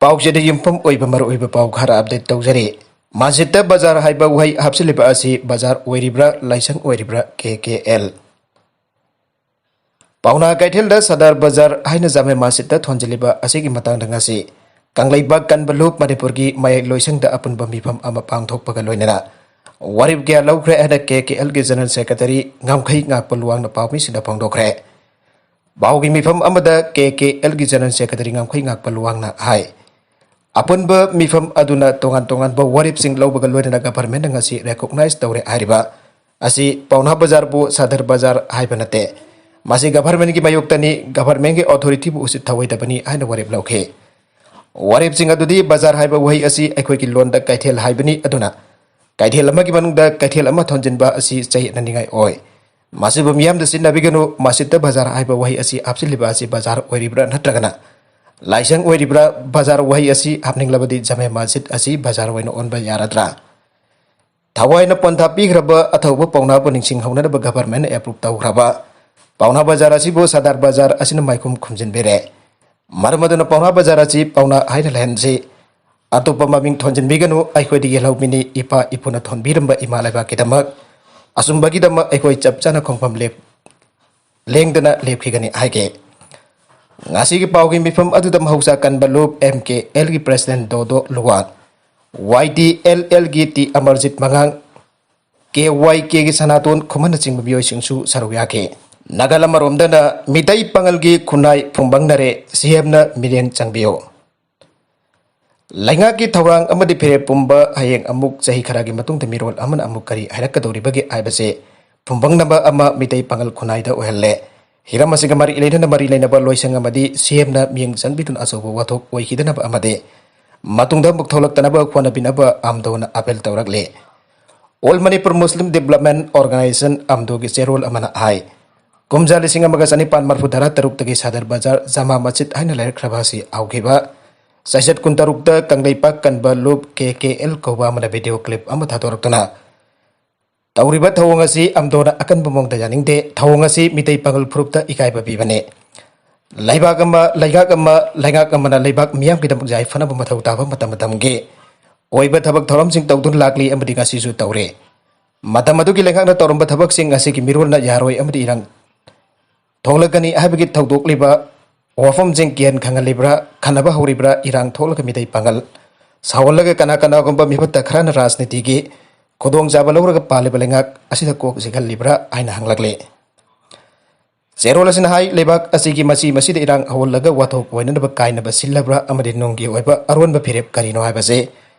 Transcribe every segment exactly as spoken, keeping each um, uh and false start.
ꯄꯥꯎꯆꯦꯗ ꯌꯨꯝꯐꯝ ꯑꯣꯏꯕ ꯃꯔꯨꯑꯣꯏꯕ ꯄꯥꯎ ꯈꯔ ꯑꯞꯗꯦꯠ ꯇꯧꯖꯔꯤ꯫ ꯃꯁꯖꯤꯗꯇ ꯕꯖꯥꯔ ꯍꯥꯏꯕ ꯋꯥꯍꯩ ꯍꯥꯞꯆꯤꯜꯂꯤꯕ ꯑꯁꯤ ꯕꯖꯥꯔ ꯑꯣꯏꯔꯤꯕ꯭ꯔꯥ, ꯂꯥꯏꯁꯪ ꯑꯣꯏꯔꯤꯕ꯭ꯔꯥ, ꯀꯦ ꯀꯦ ꯑꯦꯜ? ꯄꯥꯎꯅꯥ ꯀꯩꯊꯦꯜꯗ ꯁꯗꯔ ꯕꯖꯥꯔ ꯍꯥꯏꯅ ꯖꯥꯃꯦ ꯃꯁꯖꯤꯗꯇ ꯊꯣꯟꯖꯤꯜꯂꯤꯕ ꯑꯁꯤꯒꯤ ꯃꯇꯥꯡꯗ ꯉꯁꯤ ꯀꯪꯂꯩꯄꯥꯛ ꯀꯟꯕ ꯂꯨꯞ ꯃꯅꯤꯄꯨꯔꯒꯤ ꯃꯌꯥꯏ ꯂꯣꯏꯁꯪꯗ ꯑꯄꯨꯟꯕ ꯃꯤꯐꯝ ꯑꯃ ꯄꯥꯡꯊꯣꯛꯄꯒ ꯂꯣꯏꯅꯅ ꯋꯥꯔꯦꯞ ꯀꯌꯥ ꯂꯧꯈ꯭ꯔꯦ ꯍꯥꯏꯅ ꯀꯦ ꯀꯦ ꯑꯦꯜꯒꯤ ꯖꯦꯅꯔꯦꯜ ꯁꯦꯀ꯭ꯔꯦꯇꯔꯤ ꯉꯝꯈꯩ ꯉꯥꯛꯄ ꯂꯨꯋꯥꯡꯅ ꯄꯥꯎꯃꯤꯁꯤꯡꯗ ꯐꯣꯡꯗꯣꯛꯈ꯭ꯔꯦ꯫ ꯄꯥꯎꯒꯤ ꯃꯤꯐꯝ ꯑꯃꯗ ꯀꯦ ꯀꯦ ꯑꯦꯜꯒꯤ ꯖꯦꯅꯔꯦꯜ ꯁꯦꯀ꯭ꯔꯦꯇꯔꯤ ꯉꯝꯈꯩ ꯉꯥꯛꯄ ꯂꯨꯋꯥꯡꯅ ꯍꯥꯏ, ꯑꯄꯨꯟꯕ ꯃꯤꯐꯝ ꯑꯗꯨꯅ ꯇꯣꯉꯥꯟ ꯇꯣꯉꯥꯟꯕ ꯋꯥꯔꯦꯞꯁꯤꯡ ꯂꯧꯕꯒ ꯂꯣꯏꯅꯅ ꯒꯚꯔꯟꯃꯦꯟꯠꯅ ꯉꯁꯤ ꯔꯦꯀꯣꯛꯅꯥꯏꯖ ꯇꯧꯔꯦ ꯍꯥꯏꯔꯤꯕ ꯑꯁꯤ ꯄꯥꯎꯅꯥ ꯕꯖꯥꯔꯕꯨ ꯁꯗꯔ ꯕꯖꯥꯔ ꯍꯥꯏꯕ ꯅꯠꯇꯦ꯫ ꯃꯁꯤ ꯒꯚꯔꯟꯃꯦꯟꯠꯀꯤ ꯃꯥꯌꯣꯛꯇꯅꯤ, ꯒꯚꯔꯟꯃꯦꯟꯠꯀꯤ ꯑꯣꯊꯣꯔꯤꯇꯤꯕꯨ ꯎꯁꯤꯠ ꯊꯑꯣꯏꯗꯕꯅꯤ ꯍꯥꯏꯅ ꯋꯥꯔꯦꯞ ꯂꯧꯈꯤ꯫ ꯋꯥꯔꯦꯞꯁꯤꯡ ꯑꯗꯨꯗꯤ ꯕꯖꯥꯔ ꯍꯥꯏꯕ ꯋꯥꯍꯩ ꯑꯁꯤ ꯑꯩꯈꯣꯏꯒꯤ ꯂꯣꯟꯗ ꯀꯩꯊꯦꯜ ꯍꯥꯏꯕꯅꯤ, ꯑꯗꯨꯅ ꯀꯩꯊꯦꯜ ꯑꯃꯒꯤ ꯃꯅꯨꯡꯗ ꯀꯩꯊꯦꯜ ꯑꯃ ꯊꯣꯟꯖꯤꯟꯕ ꯑꯁꯤ ꯆꯌꯦꯠꯅꯅꯤꯡꯉꯥꯏ ꯑꯣꯏ꯫ ꯃꯁꯤꯕꯨ ꯃꯤꯌꯥꯝꯗ ꯁꯤꯖꯤꯟꯅꯕꯤꯒꯅꯨ꯫ ꯃꯁꯖꯤꯗꯇ ꯕꯖꯥꯔ ꯍꯥꯏꯕ ꯋꯥꯍꯩ ꯑꯁꯤ ꯍꯥꯞꯆꯤꯜꯂꯤꯕ ꯑꯁꯤ ꯕꯖꯥꯔ ꯑꯣꯏꯔꯤꯕ꯭ꯔꯥ ꯅꯠꯇ꯭ꯔꯒꯅ ꯂꯥꯏꯁꯪ ꯑꯣꯏꯔꯤꯕ꯭ꯔꯥ? ꯕꯖꯥꯔ ꯋꯥꯍꯩ ꯑꯁꯤ ꯍꯥꯞꯅꯤꯡꯂꯕꯗꯤ ꯖꯥꯃꯦ ꯃꯁꯖꯤꯗ ꯑꯁꯤ ꯕꯖꯥꯔ ꯑꯣꯏꯅ ꯑꯣꯟꯕ ꯌꯥꯔꯗ꯭ꯔꯥ? ꯊꯋꯥꯏꯅ ꯄꯣꯟꯊꯥ ꯄꯤꯈ꯭ꯔꯕ ꯑꯊꯧꯕ ꯄꯥꯎꯅꯥꯕꯨ ꯅꯤꯡꯁꯤꯡꯍꯧꯅꯅꯕ ꯒꯚꯔꯟꯃꯦꯟꯠꯅ ꯑꯦꯄ꯭ꯔꯨꯚ ꯇꯧꯈ꯭ꯔꯕ ꯄꯥꯎꯅꯥ ꯕꯖꯥꯔ ꯑꯁꯤꯕꯨ ꯁꯗꯔ ꯕꯖꯥꯔ ꯑꯁꯤꯅ ꯃꯥꯏꯈꯨꯝ ꯈꯨꯝꯖꯤꯟꯕꯤꯔꯦ꯫ ꯃꯔꯝ ꯑꯗꯨꯅ ꯄꯥꯎꯅꯥ ꯕꯖꯥꯔ ꯑꯁꯤ ꯄꯥꯎꯅꯥ ꯍꯥꯏꯅ ꯂꯩꯍꯟꯁꯤ꯫ ꯑꯇꯣꯞꯄ ꯃꯃꯤꯡ ꯊꯣꯟꯖꯤꯟꯕꯤꯒꯅꯨ꯫ ꯑꯩꯈꯣꯏꯗ ꯌꯦꯜꯍꯧꯃꯤꯅꯤ, ꯏꯄꯥ ꯏꯄꯨꯅ ꯊꯣꯟꯕꯤꯔꯝꯕ ꯏꯃꯥ ꯂꯩꯕꯥꯛꯀꯤꯗꯃꯛ꯫ ꯑꯆꯨꯝꯕꯒꯤꯗꯃꯛ ꯑꯩꯈꯣꯏ ꯆꯞ ꯆꯥꯅ ꯈꯣꯡꯐꯝ ꯂꯦꯞ-, ꯂꯦꯡꯗꯅ ꯂꯦꯞꯈꯤꯒꯅꯤ ꯍꯥꯏꯈꯤ꯫ ꯉꯁꯤꯒꯤ ꯄꯥꯎꯒꯤ ꯃꯤꯐꯝ ꯑꯗꯨꯗ ꯃꯍꯧꯁꯥ ꯀꯟꯕ ꯂꯨꯞ ꯑꯦꯝ ꯀꯦ ꯑꯦꯜꯒꯤ ꯄ꯭ꯔꯦꯁꯤꯗꯦꯟꯠ ꯗꯣꯗꯣ ꯂꯨꯋꯥꯡ, ꯋꯥꯏ ꯇꯤ ꯑꯦꯜ ꯑꯦꯜꯒꯤ ꯇꯤ ꯑꯃꯔꯖꯤꯠ ꯃꯉꯥꯡ, ꯀꯦ ꯋꯥꯏ ꯀꯦꯒꯤ ꯁꯅꯥꯇꯣꯟ ꯈꯨꯃꯟꯅꯆꯤꯡꯕ ꯃꯤꯑꯣꯏꯁꯤꯡꯁꯨ ꯁꯔꯨꯛ ꯌꯥꯈꯤ꯫ ꯅꯥꯒꯥꯂꯦꯟ ꯑꯃꯔꯣꯝꯗꯅ ꯃꯤꯇꯩ ꯄꯥꯉꯜꯒꯤ ꯈꯨꯟꯅꯥꯏ ꯐꯨꯝꯕꯪꯅꯔꯦ, ꯁꯤ ꯑꯦꯝꯅ ꯃꯤꯠꯌꯦꯡ ꯆꯪꯕꯤꯌꯨ꯫ ꯂꯩꯉꯥꯛꯀꯤ ꯊꯧꯔꯥꯡ ꯑꯃꯗꯤ ꯐꯤꯔꯦꯞ ꯄꯨꯝꯕ ꯍꯌꯦꯡ ꯑꯃꯨꯛ ꯆꯍꯤ ꯈꯔꯒꯤ ꯃꯇꯨꯡꯗ ꯃꯤꯔꯣꯜ ꯑꯃꯅ ꯑꯃꯨꯛ ꯀꯔꯤ ꯍꯥꯏꯔꯛꯀꯗꯧꯔꯤꯕꯒꯦ ꯍꯥꯏꯕꯁꯦ ꯐꯨꯝꯕꯪꯅꯕ ꯑꯃ ꯃꯤꯇꯩ ꯄꯥꯉꯜ ꯈꯨꯟꯅꯥꯏꯗ ꯑꯣꯏꯍꯜꯂꯦ꯫ ꯍꯤꯔꯝ ꯑꯁꯤꯒ ꯃꯔꯤ ꯂꯩꯅꯅ, ꯃꯔꯤ ꯂꯩꯅꯕ ꯂꯣꯏꯁꯪ ꯑꯃꯗꯤ ꯁꯤ ꯑꯦꯝꯅ ꯃꯤꯠꯌꯦꯡ ꯆꯪꯕꯤꯗꯨꯅ ꯑꯆꯧꯕ ꯋꯥꯊꯣꯛ ꯑꯣꯏꯈꯤꯗꯅꯕ ꯑꯃꯗꯤ ꯃꯇꯨꯡꯗ ꯑꯃꯨꯛ ꯊꯣꯛꯂꯛꯇꯅꯕ ꯍꯣꯠꯅꯕꯤꯅꯕ ꯑꯝꯗꯣꯅ ꯑꯥꯄꯤꯜ ꯇꯧꯔꯛꯂꯤ꯫ ꯑꯣꯜ ꯃꯅꯤꯄꯨꯔ ꯃꯨꯁꯂꯤꯝ ꯗꯤꯕ꯭ꯂꯞꯃꯦꯟꯠ ꯑꯣꯔꯒꯅꯥꯏꯖꯦꯁꯟ, ꯑꯝꯗꯣꯒꯤ ꯆꯦꯔꯣꯜ ꯑꯃꯅ ꯍꯥꯏ, ꯀꯨꯝꯖꯥ ꯂꯤꯁꯤꯡ ꯑꯃꯒ ꯆꯅꯤꯄꯥꯟ ꯃꯔꯐꯨ ꯇꯔꯥ ꯇꯔꯨꯛꯇꯒꯤ ꯁꯗꯔ ꯕꯖꯥꯔ ꯖꯃꯥ ꯃꯁꯖꯤꯗ ꯍꯥꯏꯅ ꯂꯩꯔꯛꯈ꯭ꯔꯕ ꯑꯁꯤ ꯍꯧꯈꯤꯕ ꯆꯩꯆꯠ ꯀꯨꯟꯇꯔꯨꯛꯇ ꯀꯪꯂꯩꯄꯥꯛ ꯀꯟꯕ ꯂꯨꯞ ꯀꯦ ꯀꯦ ꯑꯦꯜ ꯀꯧꯕ ꯑꯃꯅ ꯚꯤꯗꯤꯑꯣ ꯀ꯭ꯂꯤꯞ ꯑꯃ ꯊꯥꯗꯣꯔꯛꯇꯨꯅ ꯇꯧꯔꯤꯕ ꯊꯧꯑꯣꯡ ꯑꯁꯤ ꯑꯝꯗꯣꯅ ꯑꯀꯟꯕ ꯃꯑꯣꯡꯗ ꯌꯥꯅꯤꯡꯗꯦ꯫ ꯊꯧꯑꯣꯡ ꯑꯁꯤ ꯃꯤꯇꯩ ꯄꯥꯉꯜ ꯐꯨꯔꯨꯞꯇ ꯏꯀꯥꯏꯕ ꯄꯤꯕꯅꯤ꯫ ꯂꯩꯕꯥꯛ ꯑꯃ, ꯂꯩꯉꯥꯛ ꯑꯃ, ꯂꯩꯉꯥꯛ ꯑꯃꯅ ꯂꯩꯕꯥꯛ ꯃꯤꯌꯥꯝꯒꯤꯗꯃꯛ ꯌꯥꯏꯐꯅꯕ ꯃꯊꯧ ꯇꯥꯕ ꯃꯇꯝ ꯃꯇꯝꯒꯤ ꯑꯣꯏꯕ ꯊꯕꯛ ꯊꯧꯔꯝꯁꯤꯡ ꯇꯧꯗꯨꯅ ꯂꯥꯛꯂꯤ ꯑꯃꯗꯤ ꯉꯁꯤꯁꯨ ꯇꯧꯔꯤ꯫ ꯃꯇꯝ ꯑꯗꯨꯒꯤ ꯂꯩꯉꯥꯛꯅ ꯇꯧꯔꯝꯕ ꯊꯕꯛꯁꯤꯡ ꯑꯁꯤꯒꯤ ꯃꯤꯔꯣꯜꯅ ꯌꯥꯔꯣꯏ ꯑꯃꯗꯤ ꯏꯔꯥꯡ ꯊꯣꯛꯂꯛꯀꯅꯤ ꯍꯥꯏꯕꯒꯤ ꯊꯧꯗꯣꯛꯂꯤꯕ ꯋꯥꯐꯝꯁꯤꯡ ꯀꯤꯍꯟ ꯈꯪꯍꯜꯂꯤꯕ꯭ꯔꯥ, ꯈꯟꯅꯕ ꯍꯧꯔꯤꯕ꯭ꯔꯥ, ꯏꯔꯥꯡ ꯊꯣꯛꯂꯒ ꯃꯤꯇꯩ ꯄꯥꯡꯒꯜ ꯁꯥꯎꯍꯜꯂꯒ ꯀꯅꯥ ꯀꯅꯥꯒꯨꯝꯕ ꯃꯤꯍꯨꯠꯇ ꯈꯔꯅ ꯔꯥꯖꯅꯤꯇꯤꯒꯤ ꯈꯨꯗꯣꯡꯆꯥꯕ ꯂꯧꯔꯒ ꯄꯥꯜꯂꯤꯕ ꯂꯩꯉꯥꯛ ꯑꯁꯤꯗ ꯀꯣꯛ ꯆꯤꯛꯍꯜꯂꯤꯕ꯭ꯔꯥ ꯍꯥꯏꯅ ꯍꯪꯂꯛꯂꯤ꯫ ꯆꯦꯔꯣꯜ ꯑꯁꯤꯅ ꯍꯥꯏ, ꯂꯩꯕꯥꯛ ꯑꯁꯤꯒꯤ ꯃꯆꯤ ꯃꯁꯤꯗ ꯏꯔꯥꯡ ꯍꯧꯍꯜꯂꯒ ꯋꯥꯊꯣꯛ ꯑꯣꯏꯅꯅꯕ ꯀꯥꯏꯅꯕ ꯁꯤꯜꯂꯕ꯭ꯔꯥ ꯑꯃꯗꯤ ꯅꯨꯡꯒꯤ ꯑꯣꯏꯕ ꯑꯔꯣꯟꯕ ꯐꯤꯔꯦꯞ ꯀꯔꯤꯅꯣ ꯍꯥꯏꯕꯁꯤ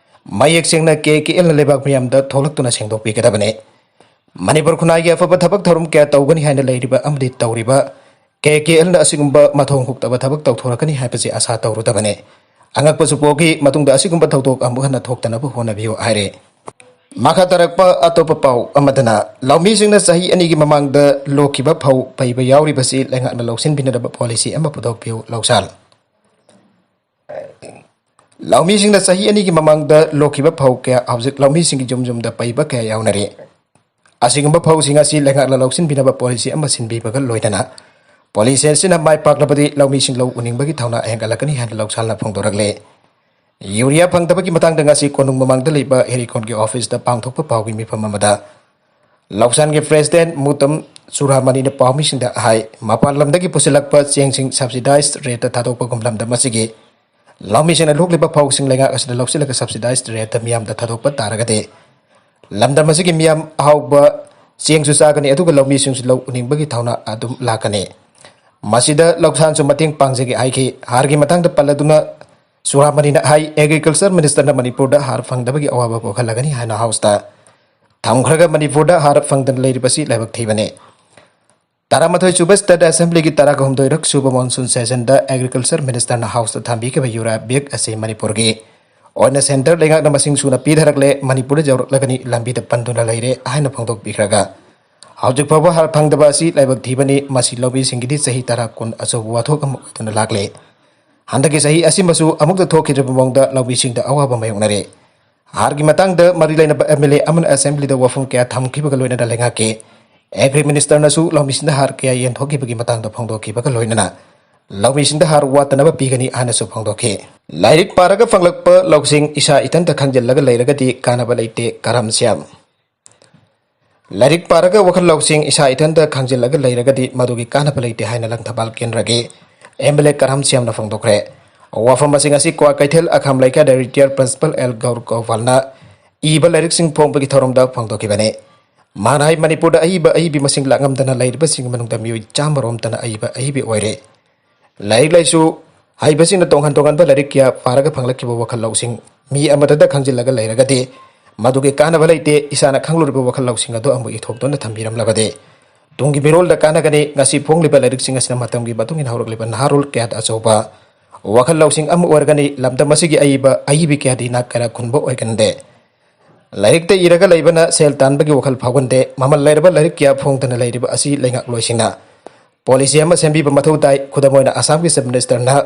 ꯃꯌꯦꯛ ꯁꯦꯡꯅ ꯀꯦ ꯀꯦ ꯑꯦꯜꯅ ꯂꯩꯕꯥꯛ ꯃꯤꯌꯥꯝꯗ ꯊꯣꯛꯂꯛꯇꯨꯅ ꯁꯦꯡꯗꯣꯛꯄꯤꯒꯗꯕꯅꯤ꯫ ꯃꯅꯤꯄꯨꯔ ꯈꯨꯟꯅꯥꯏꯒꯤ ꯑꯐꯕ ꯊꯕꯛ ꯊꯧꯔꯝ ꯀꯌꯥ ꯇꯧꯒꯅꯤ ꯍꯥꯏꯅ ꯂꯩꯔꯤꯕ ꯑꯃꯗꯤ ꯇꯧꯔꯤꯕ ꯀꯦ ꯀꯦ ꯑꯦꯜꯅ ꯑꯁꯤꯒꯨꯝꯕ ꯃꯊꯣꯡ ꯍꯨꯛꯇꯕ ꯊꯕꯛ ꯇꯧꯊꯣꯔꯛꯀꯅꯤ ꯍꯥꯏꯕꯁꯤ ꯑꯁꯥ ꯇꯧꯔꯨꯗꯕꯅꯤ꯫ ꯑꯉꯛꯄꯁꯨ ꯄꯣꯛꯈꯤ, ꯃꯇꯨꯡꯗ ꯑꯁꯤꯒꯨꯝꯕ ꯊꯧꯗꯣꯛ ꯑꯃꯨꯛ ꯍꯟꯅ ꯊꯣꯛꯇꯅꯕ ꯍꯣꯠꯅꯕꯤꯌꯨ ꯍꯥꯏꯔꯦ꯫ ꯃꯈꯥ ꯇꯥꯔꯛꯄ ꯑꯇꯣꯞꯄ ꯄꯥꯎ ꯑꯃꯗꯅ, ꯂꯧꯃꯤꯁꯤꯡꯅ ꯆꯍꯤ ꯑꯅꯤꯒꯤ ꯃꯃꯥꯡꯗ ꯂꯣꯛꯈꯤꯕ ꯐꯧ ꯄꯩꯕ ꯌꯥꯎꯔꯤꯕꯁꯤ ꯂꯩꯉꯥꯛꯅ ꯂꯧꯁꯤꯟꯕꯤꯅꯗꯕ ꯄꯣꯂꯤꯁꯤ ꯑꯃ ꯄꯨꯊꯣꯛꯄꯤꯌꯨ ꯂꯧꯁꯥꯜ꯫ ꯂꯧꯃꯤꯁꯤꯡꯅ ꯆꯍꯤ ꯑꯅꯤꯒꯤ ꯃꯃꯥꯡꯗ ꯂꯣꯛꯈꯤꯕ ꯐꯧ ꯀꯌꯥ ꯍꯧꯖꯤꯛ ꯂꯧꯃꯤꯁꯤꯡꯒꯤ ꯌꯨꯝ ꯌꯨꯝꯗ ꯄꯩꯕ ꯀꯌꯥ ꯌꯥꯎꯅꯔꯤ꯫ ꯑꯁꯤꯒꯨꯝꯕ ꯐꯧꯁꯤꯡ ꯑꯁꯤ ꯂꯩꯉꯥꯛꯅ ꯂꯧꯁꯤꯟꯕꯤꯅꯕ ꯄꯣꯂꯤꯁꯤ ꯑꯃ ꯁꯤꯟꯕꯤꯕꯒ ꯂꯣꯏꯅꯅ ꯄꯣꯂꯤꯁꯤ ꯑꯁꯤꯅ ꯃꯥꯏ ꯄꯥꯛꯂꯕꯗꯤ ꯂꯧꯃꯤꯁꯤꯡ ꯂꯧ ꯎꯅꯤꯡꯕꯒꯤ ꯊꯧꯅꯥ ꯍꯦꯟꯒꯠꯂꯛꯀꯅꯤ ꯍꯥꯏꯅ ꯂꯧꯁꯥꯜꯅ ꯐꯣꯡꯗꯣꯔꯛꯂꯦ꯫ ꯌꯨꯔꯤꯌꯥ ꯐꯪꯗꯕꯒꯤ ꯃꯇꯥꯡꯗ ꯉꯁꯤ ꯀꯣꯅꯨꯡ ꯃꯃꯥꯡꯗ ꯂꯩꯕ ꯍꯦꯔꯤꯀꯣꯟꯒꯤ ꯑꯣꯐꯤꯁꯇ ꯄꯥꯡꯊꯣꯛꯄ ꯄꯥꯎꯒꯤ ꯃꯤꯐꯝ ꯑꯃꯗ ꯂꯧꯁꯥꯟꯒꯤ ꯄ꯭ꯔꯦꯁꯤꯗꯦꯟ ꯃꯨꯇꯝ ꯆꯨꯔꯥꯃꯅꯤꯅ ꯄꯥꯎꯃꯤꯁꯤꯡꯗ ꯍꯥꯏ, ꯃꯄꯥꯟ ꯂꯝꯗꯒꯤ ꯄꯨꯁꯤꯜꯂꯛꯄ ꯆꯦꯡꯁꯤꯡ ꯁꯕꯁꯤꯗꯥꯏꯖ ꯔꯦꯠꯇ ꯊꯥꯗꯣꯛꯄꯒꯨꯝ ꯂꯝꯗꯝ ꯑꯁꯤꯒꯤ ꯂꯧꯃꯤꯁꯤꯡꯅ ꯂꯣꯛꯂꯤꯕ ꯐꯧꯁꯤꯡ ꯂꯩꯉꯥꯛ ꯑꯁꯤꯗ ꯂꯧꯁꯤꯜꯂꯒ ꯁꯕꯁꯤꯗꯥꯏꯖ ꯔꯦꯠꯇ ꯃꯤꯌꯥꯝꯗ ꯊꯥꯗꯣꯛꯄ ꯇꯥꯔꯒꯗꯤ ꯂꯝꯗꯝ ꯑꯁꯤꯒꯤ ꯃꯤꯌꯥꯝ ꯑꯍꯥꯎꯕ ꯆꯦꯡꯁꯨ ꯆꯥꯒꯅꯤ, ꯑꯗꯨꯒ ꯂꯧꯃꯤꯁꯤꯡꯁꯨ ꯂꯧ ꯎꯅꯤꯡꯕꯒꯤ ꯊꯧꯅꯥ ꯑꯗꯨꯝ ꯂꯥꯛꯀꯅꯤ꯫ ꯃꯁꯤꯗ ꯂꯧꯁꯥꯟꯁꯨ ꯃꯇꯦꯡ ꯄꯥꯡꯖꯒꯦ ꯍꯥꯏꯈꯤ꯫ ꯍꯥꯔꯒꯤ ꯃꯇꯥꯡꯗ ꯄꯜꯂꯗꯨꯅ ꯆꯨꯔꯥꯃꯅꯤꯅ ꯍꯥꯏ, ꯑꯦꯒ꯭ꯔꯤꯀꯜꯆꯔ ꯃꯤꯅꯤꯁꯇꯔꯅ ꯃꯅꯤꯄꯨꯔꯗ ꯍꯥꯔ ꯐꯪꯗꯕꯒꯤ ꯑꯋꯥꯕ ꯀꯣꯛꯍꯜꯂꯒꯅꯤ ꯍꯥꯏꯅ ꯍꯥꯎꯁꯇ ꯊꯝꯈ꯭ꯔꯒ ꯃꯅꯤꯄꯨꯔꯗ ꯍꯥꯔ ꯐꯪꯗꯅ ꯂꯩꯔꯤꯕꯁꯤ ꯂꯥꯏꯕꯛ ꯊꯤꯕꯅꯤ꯫ ꯇꯔꯥꯃꯥꯊꯣꯏ ꯁꯨꯕ ꯁ꯭ꯇꯦꯠ ꯑꯦꯁꯦꯝꯕ꯭ꯂꯤꯒꯤ ꯇꯔꯥꯍꯨꯝꯗꯣꯏꯔꯛ ꯁꯨꯕ ꯃꯣꯟꯁꯨꯟ ꯁꯦꯁꯟꯗ ꯑꯦꯒ꯭ꯔꯤꯀꯜꯆꯔ ꯃꯤꯅꯤꯁꯇꯔꯅ ꯍꯥꯎꯁꯇ ꯊꯝꯕꯤꯈꯤꯕ ꯌꯨꯔꯥ ꯕꯦꯒ ꯑꯁꯤ ꯃꯅꯤꯄꯨꯔꯒꯤ ꯑꯣꯏꯅ ꯁꯦꯟꯇꯔ ꯂꯩꯉꯥꯛꯅ ꯃꯁꯤꯡ ꯁꯨꯅ ꯄꯤꯊꯔꯛꯂꯦ, ꯃꯅꯤꯄꯨꯔꯗ ꯌꯧꯔꯛꯂꯒꯅꯤ, ꯂꯝꯕꯤꯗ ꯄꯟꯗꯨꯅ ꯂꯩꯔꯦ ꯍꯥꯏꯅ ꯐꯣꯡꯗꯣꯛꯄꯤꯈ꯭ꯔꯒ, ꯍꯧꯖꯤꯛ ꯐꯥꯎꯕ ꯍꯥꯔ ꯐꯪꯗꯕ ꯑꯁꯤ ꯂꯥꯏꯕꯛ ꯊꯤꯕꯅꯤ꯫ ꯃꯁꯤ ꯂꯧꯃꯤꯁꯤꯡꯒꯤꯗꯤ ꯆꯍꯤ ꯇꯔꯥ ꯀꯨꯟ ꯑꯆꯧꯕ ꯋꯥꯊꯣꯛ ꯑꯃ ꯑꯣꯏꯗꯨꯅ ꯂꯥꯛꯂꯦ꯫ ꯍꯟꯗꯛꯀꯤ ꯆꯍꯤ ꯑꯁꯤꯃꯁꯨ ꯑꯃꯨꯛꯇ ꯊꯣꯛꯈꯤꯗ꯭ꯔꯤꯕ ꯃꯑꯣꯡꯗ ꯂꯧꯃꯤꯁꯤꯡꯗ ꯑꯋꯥꯕ ꯃꯥꯌꯣꯛꯅꯔꯦ꯫ ꯍꯥꯔꯒꯤ ꯃꯇꯥꯡꯗ ꯃꯔꯤ ꯂꯩꯅꯕ ꯑꯦꯝ ꯑꯦꯜ ꯑꯦ ꯑꯃꯅ ꯑꯦꯁꯦꯝꯕ꯭ꯂꯤꯗ ꯋꯥꯐꯝ ꯀꯌꯥ ꯊꯝꯈꯤꯕꯒ ꯂꯣꯏꯅꯅ ꯂꯩꯉꯥꯛꯀꯤ ꯑꯦꯒ꯭ꯔꯤ ꯃꯤꯅꯤꯁꯇꯔꯅꯁꯨ ꯂꯧꯃꯤꯁꯤꯡꯗ ꯍꯥꯔ ꯀꯌꯥ ꯌꯦꯟꯊꯣꯛꯈꯤꯕꯒꯤ ꯃꯇꯥꯡꯗ ꯐꯣꯡꯗꯣꯛꯈꯤꯕꯒ ꯂꯣꯏꯅꯅ ꯂꯧꯃꯤꯁꯤꯡꯗ ꯍꯥꯔ ꯋꯥꯠꯇꯅꯕ ꯄꯤꯒꯅꯤ ꯍꯥꯏꯅꯁꯨ ꯐꯣꯡꯗꯣꯛꯈꯤ꯫ ꯂꯥꯏꯔꯤꯛ ꯄꯥꯔꯒ ꯐꯪꯂꯛꯄ ꯂꯧꯁꯤꯡ ꯏꯁꯥ ꯏꯊꯟꯇ ꯈꯪꯖꯤꯜꯂꯒ ꯂꯩꯔꯒꯗꯤ ꯀꯥꯟꯅꯕ ꯂꯩꯇꯦ, ꯀꯔꯝ ꯁ꯭ꯌꯥꯝ꯫ ꯂꯥꯏꯔꯤꯛ ꯄꯥꯔꯒ ꯋꯥꯈꯜ ꯂꯧꯁꯤꯡ ꯏꯁꯥ ꯏꯊꯟꯇ ꯈꯪꯖꯤꯜꯂꯒ ꯂꯩꯔꯒꯗꯤ ꯃꯗꯨꯒꯤ ꯀꯥꯟꯅꯕ ꯂꯩꯇꯦ ꯍꯥꯏꯅ ꯂꯪꯊꯕꯥꯜ ꯀꯦꯟꯗ꯭ꯔꯒꯤ ꯑꯦꯝ ꯑꯦꯜ ꯑꯦ ꯀꯔꯝ ꯁ꯭ꯌꯥꯝꯅ ꯐꯣꯡꯗꯣꯛꯈ꯭ꯔꯦ꯫ ꯋꯥꯐꯝ ꯑꯁꯤꯡ ꯑꯁꯤ ꯀ꯭ꯋꯥꯀꯩꯊꯦꯜ ꯑꯈꯥꯝ ꯂꯩꯀꯥꯏꯗ ꯔꯤꯇꯤꯌꯔ ꯄ꯭ꯔꯤꯟꯁꯤꯄꯜ ꯑꯦꯜ ꯒꯧꯔ ꯒꯣꯄꯥꯜꯅ ꯏꯕ ꯂꯥꯏꯔꯤꯛꯁꯤꯡ ꯐꯣꯡꯕꯒꯤ ꯊꯧꯔꯝꯗ ꯐꯣꯡꯗꯣꯛꯈꯤꯕꯅꯤ꯫ ꯃꯍꯥꯛꯅ ꯍꯥꯏ, ꯃꯅꯤꯄꯨꯔꯗ ꯑꯏꯕ ꯑꯏꯕꯤ ꯃꯁꯤꯡ ꯂꯥꯛꯉꯝꯗꯅ ꯂꯩꯔꯤꯕꯁꯤꯡꯒꯤ ꯃꯅꯨꯡꯗ ꯃꯤꯑꯣꯏ ꯆꯥꯝꯃ ꯔꯣꯝꯇꯅ ꯑꯏꯕ ꯑꯏꯕꯤ ꯑꯣꯏꯔꯦ꯫ ꯂꯥꯏꯔꯤꯛ ꯂꯥꯏꯁꯨ ꯍꯩꯕꯁꯤꯡꯅ ꯇꯣꯉꯥꯟ ꯇꯣꯉꯥꯟꯕ ꯂꯥꯏꯔꯤꯛ ꯀꯌꯥ ꯄꯥꯔꯒ ꯐꯪꯂꯛꯈꯤꯕ ꯋꯥꯈꯜ ꯂꯧꯁꯤꯡ ꯃꯤ ꯑꯃꯗꯇ ꯈꯪꯖꯤꯜꯂꯒ ꯂꯩꯔꯒꯗꯤ ꯃꯗꯨꯒꯤ ꯀꯥꯟꯅꯕ ꯂꯩꯇꯦ꯫ ꯏꯁꯥꯅ ꯈꯪꯂꯨꯔꯤꯕ ꯋꯥꯈꯜ ꯂꯧꯁꯤꯡ ꯑꯗꯨ ꯑꯃꯨꯛ ꯏꯊꯣꯛꯇꯨꯅ ꯊꯝꯕꯤꯔꯝꯂꯕꯗꯤ ꯇꯨꯡꯒꯤ ꯃꯤꯔꯣꯜꯗ ꯀꯥꯟꯅꯒꯅꯤ꯫ ꯉꯁꯤ ꯐꯣꯡꯂꯤꯕ ꯂꯥꯏꯔꯤꯛꯁꯤꯡ ꯑꯁꯤꯅ ꯃꯇꯝꯒꯤ ꯃꯇꯨꯡ ꯏꯟꯅ ꯍꯧꯔꯛꯂꯤꯕ ꯅꯍꯥꯔꯣꯜ ꯀꯌꯥꯗ ꯑꯆꯧꯕ ꯋꯥꯈꯜ ꯂꯧꯁꯤꯡ ꯑꯃ ꯑꯣꯏꯔꯒꯅꯤ꯫ ꯂꯝꯗꯝ ꯑꯁꯤꯒꯤ ꯑꯏꯕ ꯑꯏꯕꯤ ꯀꯌꯥꯗꯤ ꯏꯅꯥꯛ ꯀꯩꯔꯥꯛ ꯈꯨꯟꯕ ꯑꯣꯏꯒꯟꯗꯦ꯫ ꯂꯥꯏꯔꯤꯛꯇ ꯏꯔꯒ ꯂꯩꯕꯅ ꯁꯦꯜ ꯇꯥꯟꯕꯒꯤ ꯋꯥꯈꯜ ꯐꯥꯎꯒꯟꯗꯦ꯫ ꯃꯃꯜ ꯂꯩꯔꯕ ꯂꯥꯏꯔꯤꯛ ꯀꯌꯥ ꯐꯣꯡꯗꯅ ꯂꯩꯔꯤꯕ ꯑꯁꯤ ꯂꯩꯉꯥꯛꯂꯣꯏꯁꯤꯡꯅ ꯄꯣꯂꯤꯁꯤ ꯑꯃ ꯁꯦꯝꯕꯤꯕ ꯃꯊꯧ ꯇꯥꯏ꯫ ꯈꯨꯗꯝ ꯑꯣꯏꯅ, ꯑꯁꯥꯝꯒꯤ ꯆꯤꯐ ꯃꯤꯅꯤꯁꯇꯔꯅ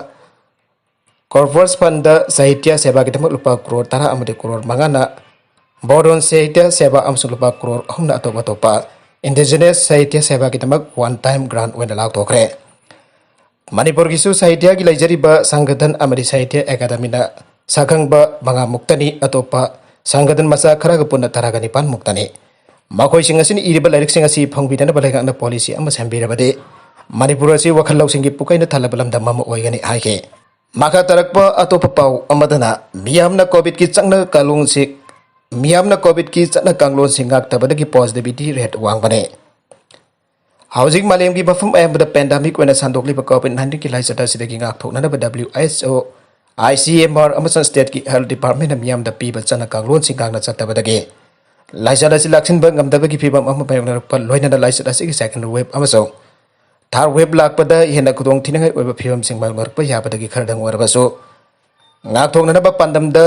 ꯀꯣꯔꯄꯁ ꯐꯟꯗ ꯁꯥꯍꯤꯇ꯭ꯌ ꯁꯦꯕꯥꯒꯤꯗꯃꯛ ꯂꯨꯄꯥ ꯀ꯭ꯔꯣꯔ ꯇꯔꯥ ꯑꯃꯗꯤ ꯀ꯭ꯔꯣꯔ ꯃꯉꯥꯅ ꯕꯣꯗꯣꯟ ꯁꯥꯍꯤꯇ꯭ꯌ ꯁꯦꯕꯥ ꯑꯃꯁꯨꯡ ꯂꯨꯄꯥ ꯀ꯭ꯔꯣꯔ ꯑꯍꯨꯝꯅ ꯑꯇꯣꯞ ꯑꯇꯣꯞꯄ ꯏꯟꯗꯤꯖꯤꯅꯁ ꯁꯥꯍꯤꯇ꯭ꯌ ꯁꯦꯕꯥꯒꯤꯗꯃꯛ ꯋꯥꯟ ꯇꯥꯏꯝ ꯒ꯭ꯔꯥꯟ ꯑꯣꯏꯅ ꯂꯥꯎꯊꯣꯛꯈ꯭ꯔꯦ꯫ ꯃꯅꯤꯄꯨꯔꯒꯤꯁꯨ ꯁꯥꯍꯤꯇ꯭ꯌꯒꯤ ꯂꯩꯖꯔꯤꯕ ꯁꯪꯒꯊꯟ ꯑꯃꯗꯤ ꯁꯥꯍꯤꯇ꯭ꯌ ꯑꯦꯀꯥꯗꯃꯤꯅ ꯁꯛꯈꯪꯕ ꯃꯉꯥ ꯃꯨꯛꯇꯅꯤ, ꯑꯇꯣꯞꯄ ꯁꯪꯒꯊꯟ ꯃꯆꯥ ꯈꯔꯒ ꯄꯨꯟꯅ ꯇꯔꯥꯒ ꯅꯤꯄꯥꯟ ꯃꯨꯛꯇꯅꯤ꯫ ꯃꯈꯣꯏꯁꯤꯡ ꯑꯁꯤꯅ ꯏꯔꯤꯕ ꯂꯥꯏꯔꯤꯛꯁꯤꯡ ꯑꯁꯤ ꯐꯣꯡꯕꯤꯗꯅꯕ ꯂꯩꯉꯥꯛꯅ ꯄꯣꯂꯤꯁꯤ ꯑꯃ ꯁꯦꯝꯕꯤꯔꯕꯗꯤ ꯃꯅꯤꯄꯨꯔ ꯑꯁꯤ ꯋꯥꯈꯜ ꯂꯧꯁꯤꯡꯒꯤ ꯄꯨꯀꯩꯅ ꯊꯜꯂꯕ ꯂꯝꯗꯝ ꯑꯃ ꯑꯣꯏꯒꯅꯤ ꯍꯥꯏꯈꯤ꯫ ꯃꯈꯥ ꯇꯥꯔꯛꯄ ꯑꯇꯣꯞꯄ ꯄꯥꯎ ꯑꯃꯗꯅ ꯃꯤꯌꯥꯝꯅ ꯀꯣꯚꯤꯗꯀꯤ ꯆꯠꯅ ꯀꯥꯡꯂꯣꯟꯁꯤ ꯃꯤꯌꯥꯝꯅ ꯀꯣꯚꯤꯗꯀꯤ ꯆꯠꯅ ꯀꯥꯡꯂꯣꯟꯁꯤꯡ ꯉꯥꯛꯇꯕꯗꯒꯤ ꯄꯣꯖꯤꯇꯤꯚꯤꯇꯤ ꯔꯦꯠ ꯋꯥꯡꯕꯅꯤ꯫ ꯍꯧꯖꯤꯛ ꯃꯥꯂꯦꯝꯒꯤ ꯃꯐꯝ ꯑꯌꯥꯝꯕꯗ ꯄꯦꯟꯗꯥꯃꯤꯛ ꯑꯣꯏꯅ ꯁꯟꯗꯣꯛꯂꯤꯕ ꯀꯣꯚꯤꯗ ꯅꯥꯏꯟꯇꯤꯟꯒꯤ ꯂꯥꯏꯆꯠ ꯑꯁꯤꯗꯒꯤ ꯉꯥꯛꯊꯣꯛꯅꯅꯕ W H O, I C M R ꯑꯃꯁꯨꯡ ꯁ꯭ꯇꯦꯠꯀꯤ ꯍꯦꯜꯊ ꯗꯤꯄꯥꯔꯠꯃꯦꯟꯅ ꯃꯤꯌꯥꯝꯗ ꯄꯤꯕ ꯆꯠꯅ ꯀꯥꯡꯂꯣꯟꯁꯤꯡ ꯉꯥꯛꯅ ꯆꯠꯇꯕꯗꯒꯤ ꯂꯥꯏꯆꯠ ꯑꯁꯤ ꯂꯥꯛꯁꯤꯟꯕ ꯉꯝꯗꯕꯒꯤ ꯐꯤꯚꯝ ꯑꯃ ꯃꯥꯌꯣꯛꯅꯔꯛꯄ ꯂꯣꯏꯅꯅ ꯂꯥꯏꯆꯠ ꯑꯁꯤꯒꯤ ꯁꯦꯀꯦꯟ ꯋꯦꯕ ꯑꯃꯁꯨꯡ ꯊꯥꯔꯗ ꯋꯦꯕ ꯂꯥꯛꯄꯗ ꯍꯦꯟꯅ ꯈꯨꯗꯣꯡꯊꯤꯅꯤꯡꯉꯥꯏ ꯑꯣꯏꯕ ꯐꯤꯚꯝꯁꯤꯡ ꯃꯥꯌꯣꯛꯅꯔꯛꯄ ꯌꯥꯕꯗꯒꯤ ꯈꯔꯗꯪ ꯑꯣꯏꯔꯕꯁꯨ ꯉꯥꯛꯊꯣꯛꯅꯅꯕ ꯄꯥꯟꯗꯝꯗ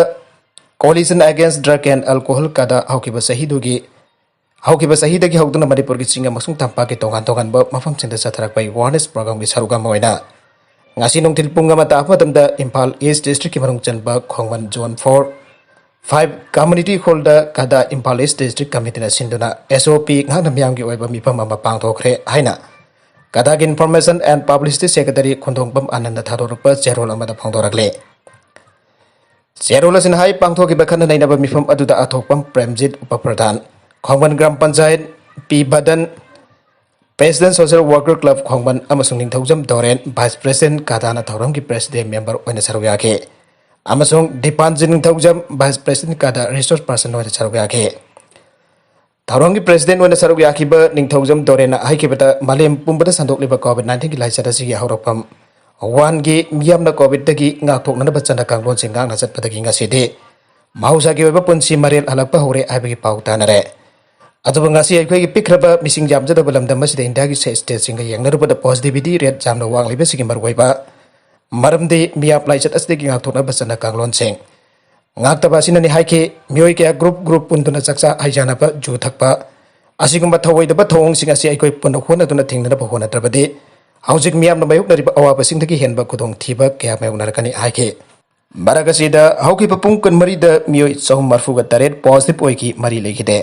Coalition Against Drug and Alcohol ꯀꯥꯗꯥ ꯍꯧꯈꯤꯕ ꯆꯍꯤꯗꯨꯒꯤ ꯍꯧꯈꯤꯕ ꯆꯍꯤꯗꯒꯤ ꯍꯧꯗꯨꯅ ꯃꯅꯤꯄꯨꯔꯒꯤ ꯆꯤꯡ ꯑꯃꯁꯨꯡ ꯇꯝꯄꯥꯛꯀꯤ ꯇꯣꯉꯥꯟ ꯇꯣꯉꯥꯟꯕ ꯃꯐꯝꯁꯤꯡꯗ ꯆꯠꯊꯔꯛꯄ awareness programꯒꯤ ꯁꯔꯨꯛ ꯑꯃ ꯑꯣꯏꯅ ꯉꯁꯤ ꯅꯨꯡꯊꯤꯜ ꯄꯨꯡ ꯑꯃ ꯇꯥꯕ ꯃꯇꯝꯗ ꯏꯝꯐꯥꯜ ꯏꯁ ꯗꯤꯁꯇ꯭ꯔꯤꯛꯀꯤ ꯃꯅꯨꯡ ꯆꯟꯕ ꯈꯣꯡꯃꯟ ꯖꯣꯟ ꯐꯣꯔ ꯐꯥꯏꯚ ꯀꯝꯃ꯭ꯌꯨꯅꯤꯇꯤ ꯍꯣꯜꯗ ꯀꯗꯥ ꯏꯝꯐꯥꯜ ꯏꯁ ꯗꯤꯁꯇ꯭ꯔꯤꯛ ꯀꯃꯤꯇꯤꯅ ꯁꯤꯟꯗꯨꯅ S O P ꯉꯥꯛꯅ ꯃꯤꯌꯥꯝꯒꯤ ꯑꯣꯏꯕ ꯃꯤꯐꯝ ꯑꯃ ꯄꯥꯡꯊꯣꯛꯈ꯭ꯔꯦ ꯍꯥꯏꯅ ꯀꯗꯥꯒꯤ Information and Publicity Secretary ꯈꯣꯟꯗꯣꯡꯕꯝ Anand ꯊꯥꯗꯣꯔꯛꯄ ꯆꯦꯔꯣꯜ ꯑꯃꯗ ꯐꯣꯡꯗꯣꯔꯛꯂꯤ꯫ ꯆꯦꯔꯣꯜ ꯑꯁꯤꯅ ꯍꯥꯏ, ꯄꯥꯡꯊꯣꯛꯈꯤꯕ ꯈꯠꯅ ꯅꯩꯅꯕ ꯃꯤꯐꯝ ꯑꯗꯨꯗ ꯑꯊꯣꯛꯄꯝ ꯄ꯭ꯔꯦꯝꯖꯤꯠ, ꯎꯄ ꯄ꯭ꯔꯙꯥꯟ, ꯈꯣꯡꯕꯟ ꯒ꯭ꯔꯥꯝ ꯄꯟꯆꯥꯌꯠ, ꯄꯤ ꯕꯗꯟ, President Social Worker Club ꯈꯣꯡꯕꯟ ꯑꯃꯁꯨꯡ ꯅꯤꯡꯊꯧꯖꯝ ꯗꯣꯔꯦꯟ, Vice President ꯀꯥꯗꯥꯅ ꯊꯧꯔꯝꯒꯤ President Member ꯑꯣꯏꯅ ꯁꯔꯨꯛ ꯌꯥꯈꯤ, ꯑꯃꯁꯨꯡ ꯗꯤꯄꯥꯟꯖꯤꯠ ꯅꯤꯡꯊꯧꯖꯝ, Vice President ꯀꯥꯗꯥ Resource Person ꯑꯣꯏꯅ ꯁꯔꯨꯛ ꯌꯥꯈꯤ꯫ ꯊꯧꯔꯝꯒꯤ President ꯑꯣꯏꯅ ꯁꯔꯨꯛ ꯌꯥꯈꯤꯕ ꯅꯤꯡꯊꯧꯖꯝ ꯗꯣꯔꯦꯟꯅ ꯍꯥꯏꯈꯤꯕꯗ, ꯃꯥꯂꯦꯝ ꯄꯨꯝꯕꯗ ꯁꯟꯗꯣꯛꯂꯤꯕ COVID nineteenꯒꯤ ꯂꯥꯏꯆꯠ ꯑꯁꯤꯒꯤ ꯍꯧꯔꯛꯐꯝ ꯋꯨꯍꯥꯟꯒꯤ ꯃꯤꯌꯥꯝꯅ COVIDꯇꯒꯤ ꯉꯥꯛꯊꯣꯛꯅꯅꯕ ꯆꯠꯅ ꯀꯥꯡꯂꯣꯟꯁꯤꯡ ꯉꯥꯛꯅ ꯆꯠꯄꯗꯒꯤ ꯉꯁꯤꯗꯤ ꯃꯍꯧꯁꯥꯒꯤ ꯑꯣꯏꯕ ꯄꯨꯟꯁꯤ ꯃꯔꯦꯜ ꯍꯜꯂꯛꯄ ꯍꯧꯔꯦ ꯍꯥꯏꯕꯒꯤ ꯄꯥꯎ ꯇꯥꯅꯔꯦ꯫ ꯑꯗꯨꯕꯨ ꯉꯁꯤ ꯑꯩꯈꯣꯏꯒꯤ ꯄꯤꯛꯈ꯭ꯔꯕ ꯃꯤꯁꯤꯡ ꯌꯥꯝꯖꯗꯕ ꯂꯝꯗꯝ ꯑꯁꯤꯗ ꯏꯟꯗꯤꯌꯥꯒꯤ stateꯁꯤꯡꯒ ꯌꯦꯡꯅꯔꯨꯕꯗ positivity rate ꯌꯥꯝꯅ ꯋꯥꯡꯂꯤꯕꯁꯤꯒꯤ ꯃꯔꯨꯑꯣꯏꯕ ꯃꯔꯝꯗꯤ ꯃꯤꯌꯥꯝ ꯂꯥꯏꯆꯠ ꯑꯁꯤꯗꯒꯤ ꯉꯥꯛꯊꯣꯛꯅꯕ ꯆꯠꯅ ꯀꯥꯡꯂꯣꯟꯁꯤꯡ ꯉꯥꯛꯇꯕ ꯑꯁꯤꯅꯅꯤ ꯍꯥꯏꯈꯤ꯫ ꯃꯤꯑꯣꯏ ꯀꯌꯥ group group ꯄꯨꯟꯗꯨꯅ ꯆꯥꯛꯆꯥ ꯍꯩꯖꯥꯟꯅꯕ, ꯖꯨ ꯊꯛꯄ ꯑꯁꯤꯒꯨꯝꯕ ꯊꯧꯑꯣꯏꯗꯕ ꯊꯧꯑꯣꯡꯁꯤꯡ ꯑꯁꯤ ꯑꯩꯈꯣꯏ ꯄꯨꯟꯅ ꯍꯣꯠꯅꯗꯨꯅ ꯊꯤꯡꯅꯅꯕ ꯍꯣꯠꯅꯗ꯭ꯔꯕꯗꯤ ꯍꯧꯖꯤꯛ ꯃꯤꯌꯥꯝꯅ ꯃꯥꯌꯣꯛꯅꯔꯤꯕ ꯑꯋꯥꯕꯁꯤꯡꯗꯒꯤ ꯍꯦꯟꯕ ꯈꯨꯗꯣꯡꯊꯤꯕ ꯀꯌꯥ ꯃꯥꯌꯣꯛꯅꯔꯛꯀꯅꯤ ꯍꯥꯏꯈꯤ꯫ ꯃꯔꯛ ꯑꯁꯤꯗ ꯍꯧꯈꯤꯕ ꯄꯨꯡ ꯀꯨꯟꯃꯔꯤꯗ ꯃꯤꯑꯣꯏ ꯆꯍꯨꯝ ꯃꯔꯤꯐꯨꯒ ꯇꯔꯦꯠ positive ꯑꯣꯏꯈꯤ, ꯃꯔꯤ ꯂꯩꯈꯤꯗꯦ꯫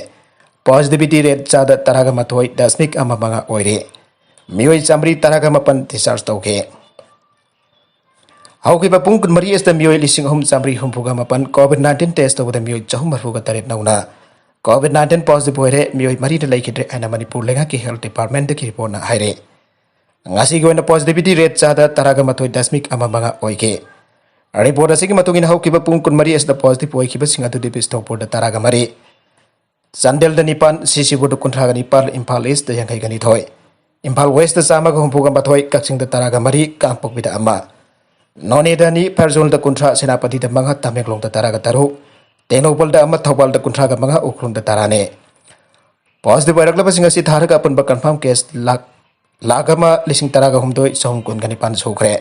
Positivity rate ꯆꯥꯗ ꯇꯔꯥꯒ ꯃꯥꯊꯣꯏ ꯗꯁꯃꯤꯛ ꯑꯃ ꯃꯉꯥ ꯑꯣꯏꯔꯤ꯫ ꯃꯤꯑꯣꯏ ꯆꯥꯃꯔꯤ ꯇꯔꯥꯒ ꯃꯥꯄꯟ discharge ꯇꯧꯈꯤ꯫ ꯍꯧꯈꯤꯕ ꯄꯨꯡ ꯀꯨꯟꯃꯔꯤ ꯑꯁꯤꯗ ꯃꯤꯑꯣꯏ ꯂꯤꯁꯤꯡ ꯑꯍꯨꯝ ꯆꯥꯃꯔꯤ ꯍꯨꯝꯐꯨꯒ ꯃꯥꯄꯟ COVID nineteen test ꯇꯧꯕꯗ ꯃꯤꯑꯣꯏ ꯆꯍꯨꯝ ꯃꯔꯤꯐꯨꯒ ꯇꯔꯦꯠ ꯅꯧꯅ COVID nineteen positive ꯑꯣꯏꯔꯦ, ꯃꯤꯑꯣꯏ ꯃꯔꯤꯅ ꯂꯩꯈꯤꯗ꯭ꯔꯦ ꯍꯥꯏꯅ ꯃꯅꯤꯄꯨꯔ ꯂꯩꯉꯥꯛꯀꯤ health departmentꯇꯒꯤ reportꯅ ꯍꯥꯏꯔꯦ꯫ ꯉꯁꯤꯒꯤ ꯑꯣꯏꯅ positivity rate ꯆꯥꯗ ꯇꯔꯥꯒ ꯃꯥꯊꯣꯏ ꯗꯁꯃꯤꯛ ꯑꯃ ꯃꯉꯥ ꯑꯣꯏꯈꯤ꯫ Report ꯑꯁꯤꯒꯤ ꯃꯇꯨꯡ ꯏꯟꯅ ꯍꯧꯈꯤꯕ ꯄꯨꯡ ꯀꯨꯟꯃꯔꯤ ꯑꯁꯤꯗ positive ꯑꯣꯏꯈꯤꯕꯁꯤꯡ ꯑꯗꯨꯗꯤ ꯕꯤꯁꯅꯨꯄꯨꯔꯗ ꯇꯔꯥꯒ ꯃꯔꯤ, ꯆꯥꯟꯗꯦꯜꯗ ꯅꯤꯄꯥꯟ, ꯁꯤꯁꯤꯕꯨꯗ ꯀꯨꯟꯊ꯭ꯔꯥꯒ ꯅꯤꯄꯥꯟ, ꯏꯝꯐꯥꯜ Eastꯇ ꯌꯥꯡꯈꯩꯒ ꯅꯤꯊꯣꯏ, ꯏꯝꯐꯥꯜ Westꯇ ꯆꯥꯝꯃꯒ ꯍꯨꯝꯐꯨꯒ ꯃꯥꯊꯣꯏ, ꯀꯛꯆꯤꯡꯗ ꯇꯔꯥꯒ ꯃꯔꯤ, ꯀꯥꯡꯄꯣꯛꯄꯤꯗ ꯑꯃ, ꯅꯣꯅꯦꯗ ꯑꯅꯤ, ꯐꯦꯔꯖꯣꯜꯗ ꯀꯨꯟꯊ꯭ꯔꯥ, ꯁꯦꯅꯥꯄꯇꯤꯗ ꯃꯉꯥ, ꯇꯃꯦꯡꯂꯣꯡꯗ ꯇꯔꯥꯒ ꯇꯔꯨꯛ, ꯇꯦꯡꯅꯧꯄꯜꯗ ꯑꯃ, ꯊꯧꯕꯥꯜꯗ ꯀꯨꯟꯊ꯭ꯔꯥꯒ ꯃꯉꯥ, ꯎꯈ꯭ꯔꯨꯜꯗ ꯇꯔꯥꯅꯤ꯫ Positive ꯑꯣꯏꯔꯛꯂꯕꯁꯤꯡ ꯑꯁꯤ ꯊꯥꯔꯒ ꯑꯄꯨꯟꯕ confirm case ꯂꯥꯈ, ꯂꯥꯈ ꯑꯃ ꯂꯤꯁꯤꯡ ꯇꯔꯥꯒ ꯍꯨꯝꯗꯣꯏ ꯆꯍꯨꯝ ꯀꯨꯟꯒ ꯅꯤꯄꯥꯟ ꯁꯨꯈ꯭ꯔꯦ꯫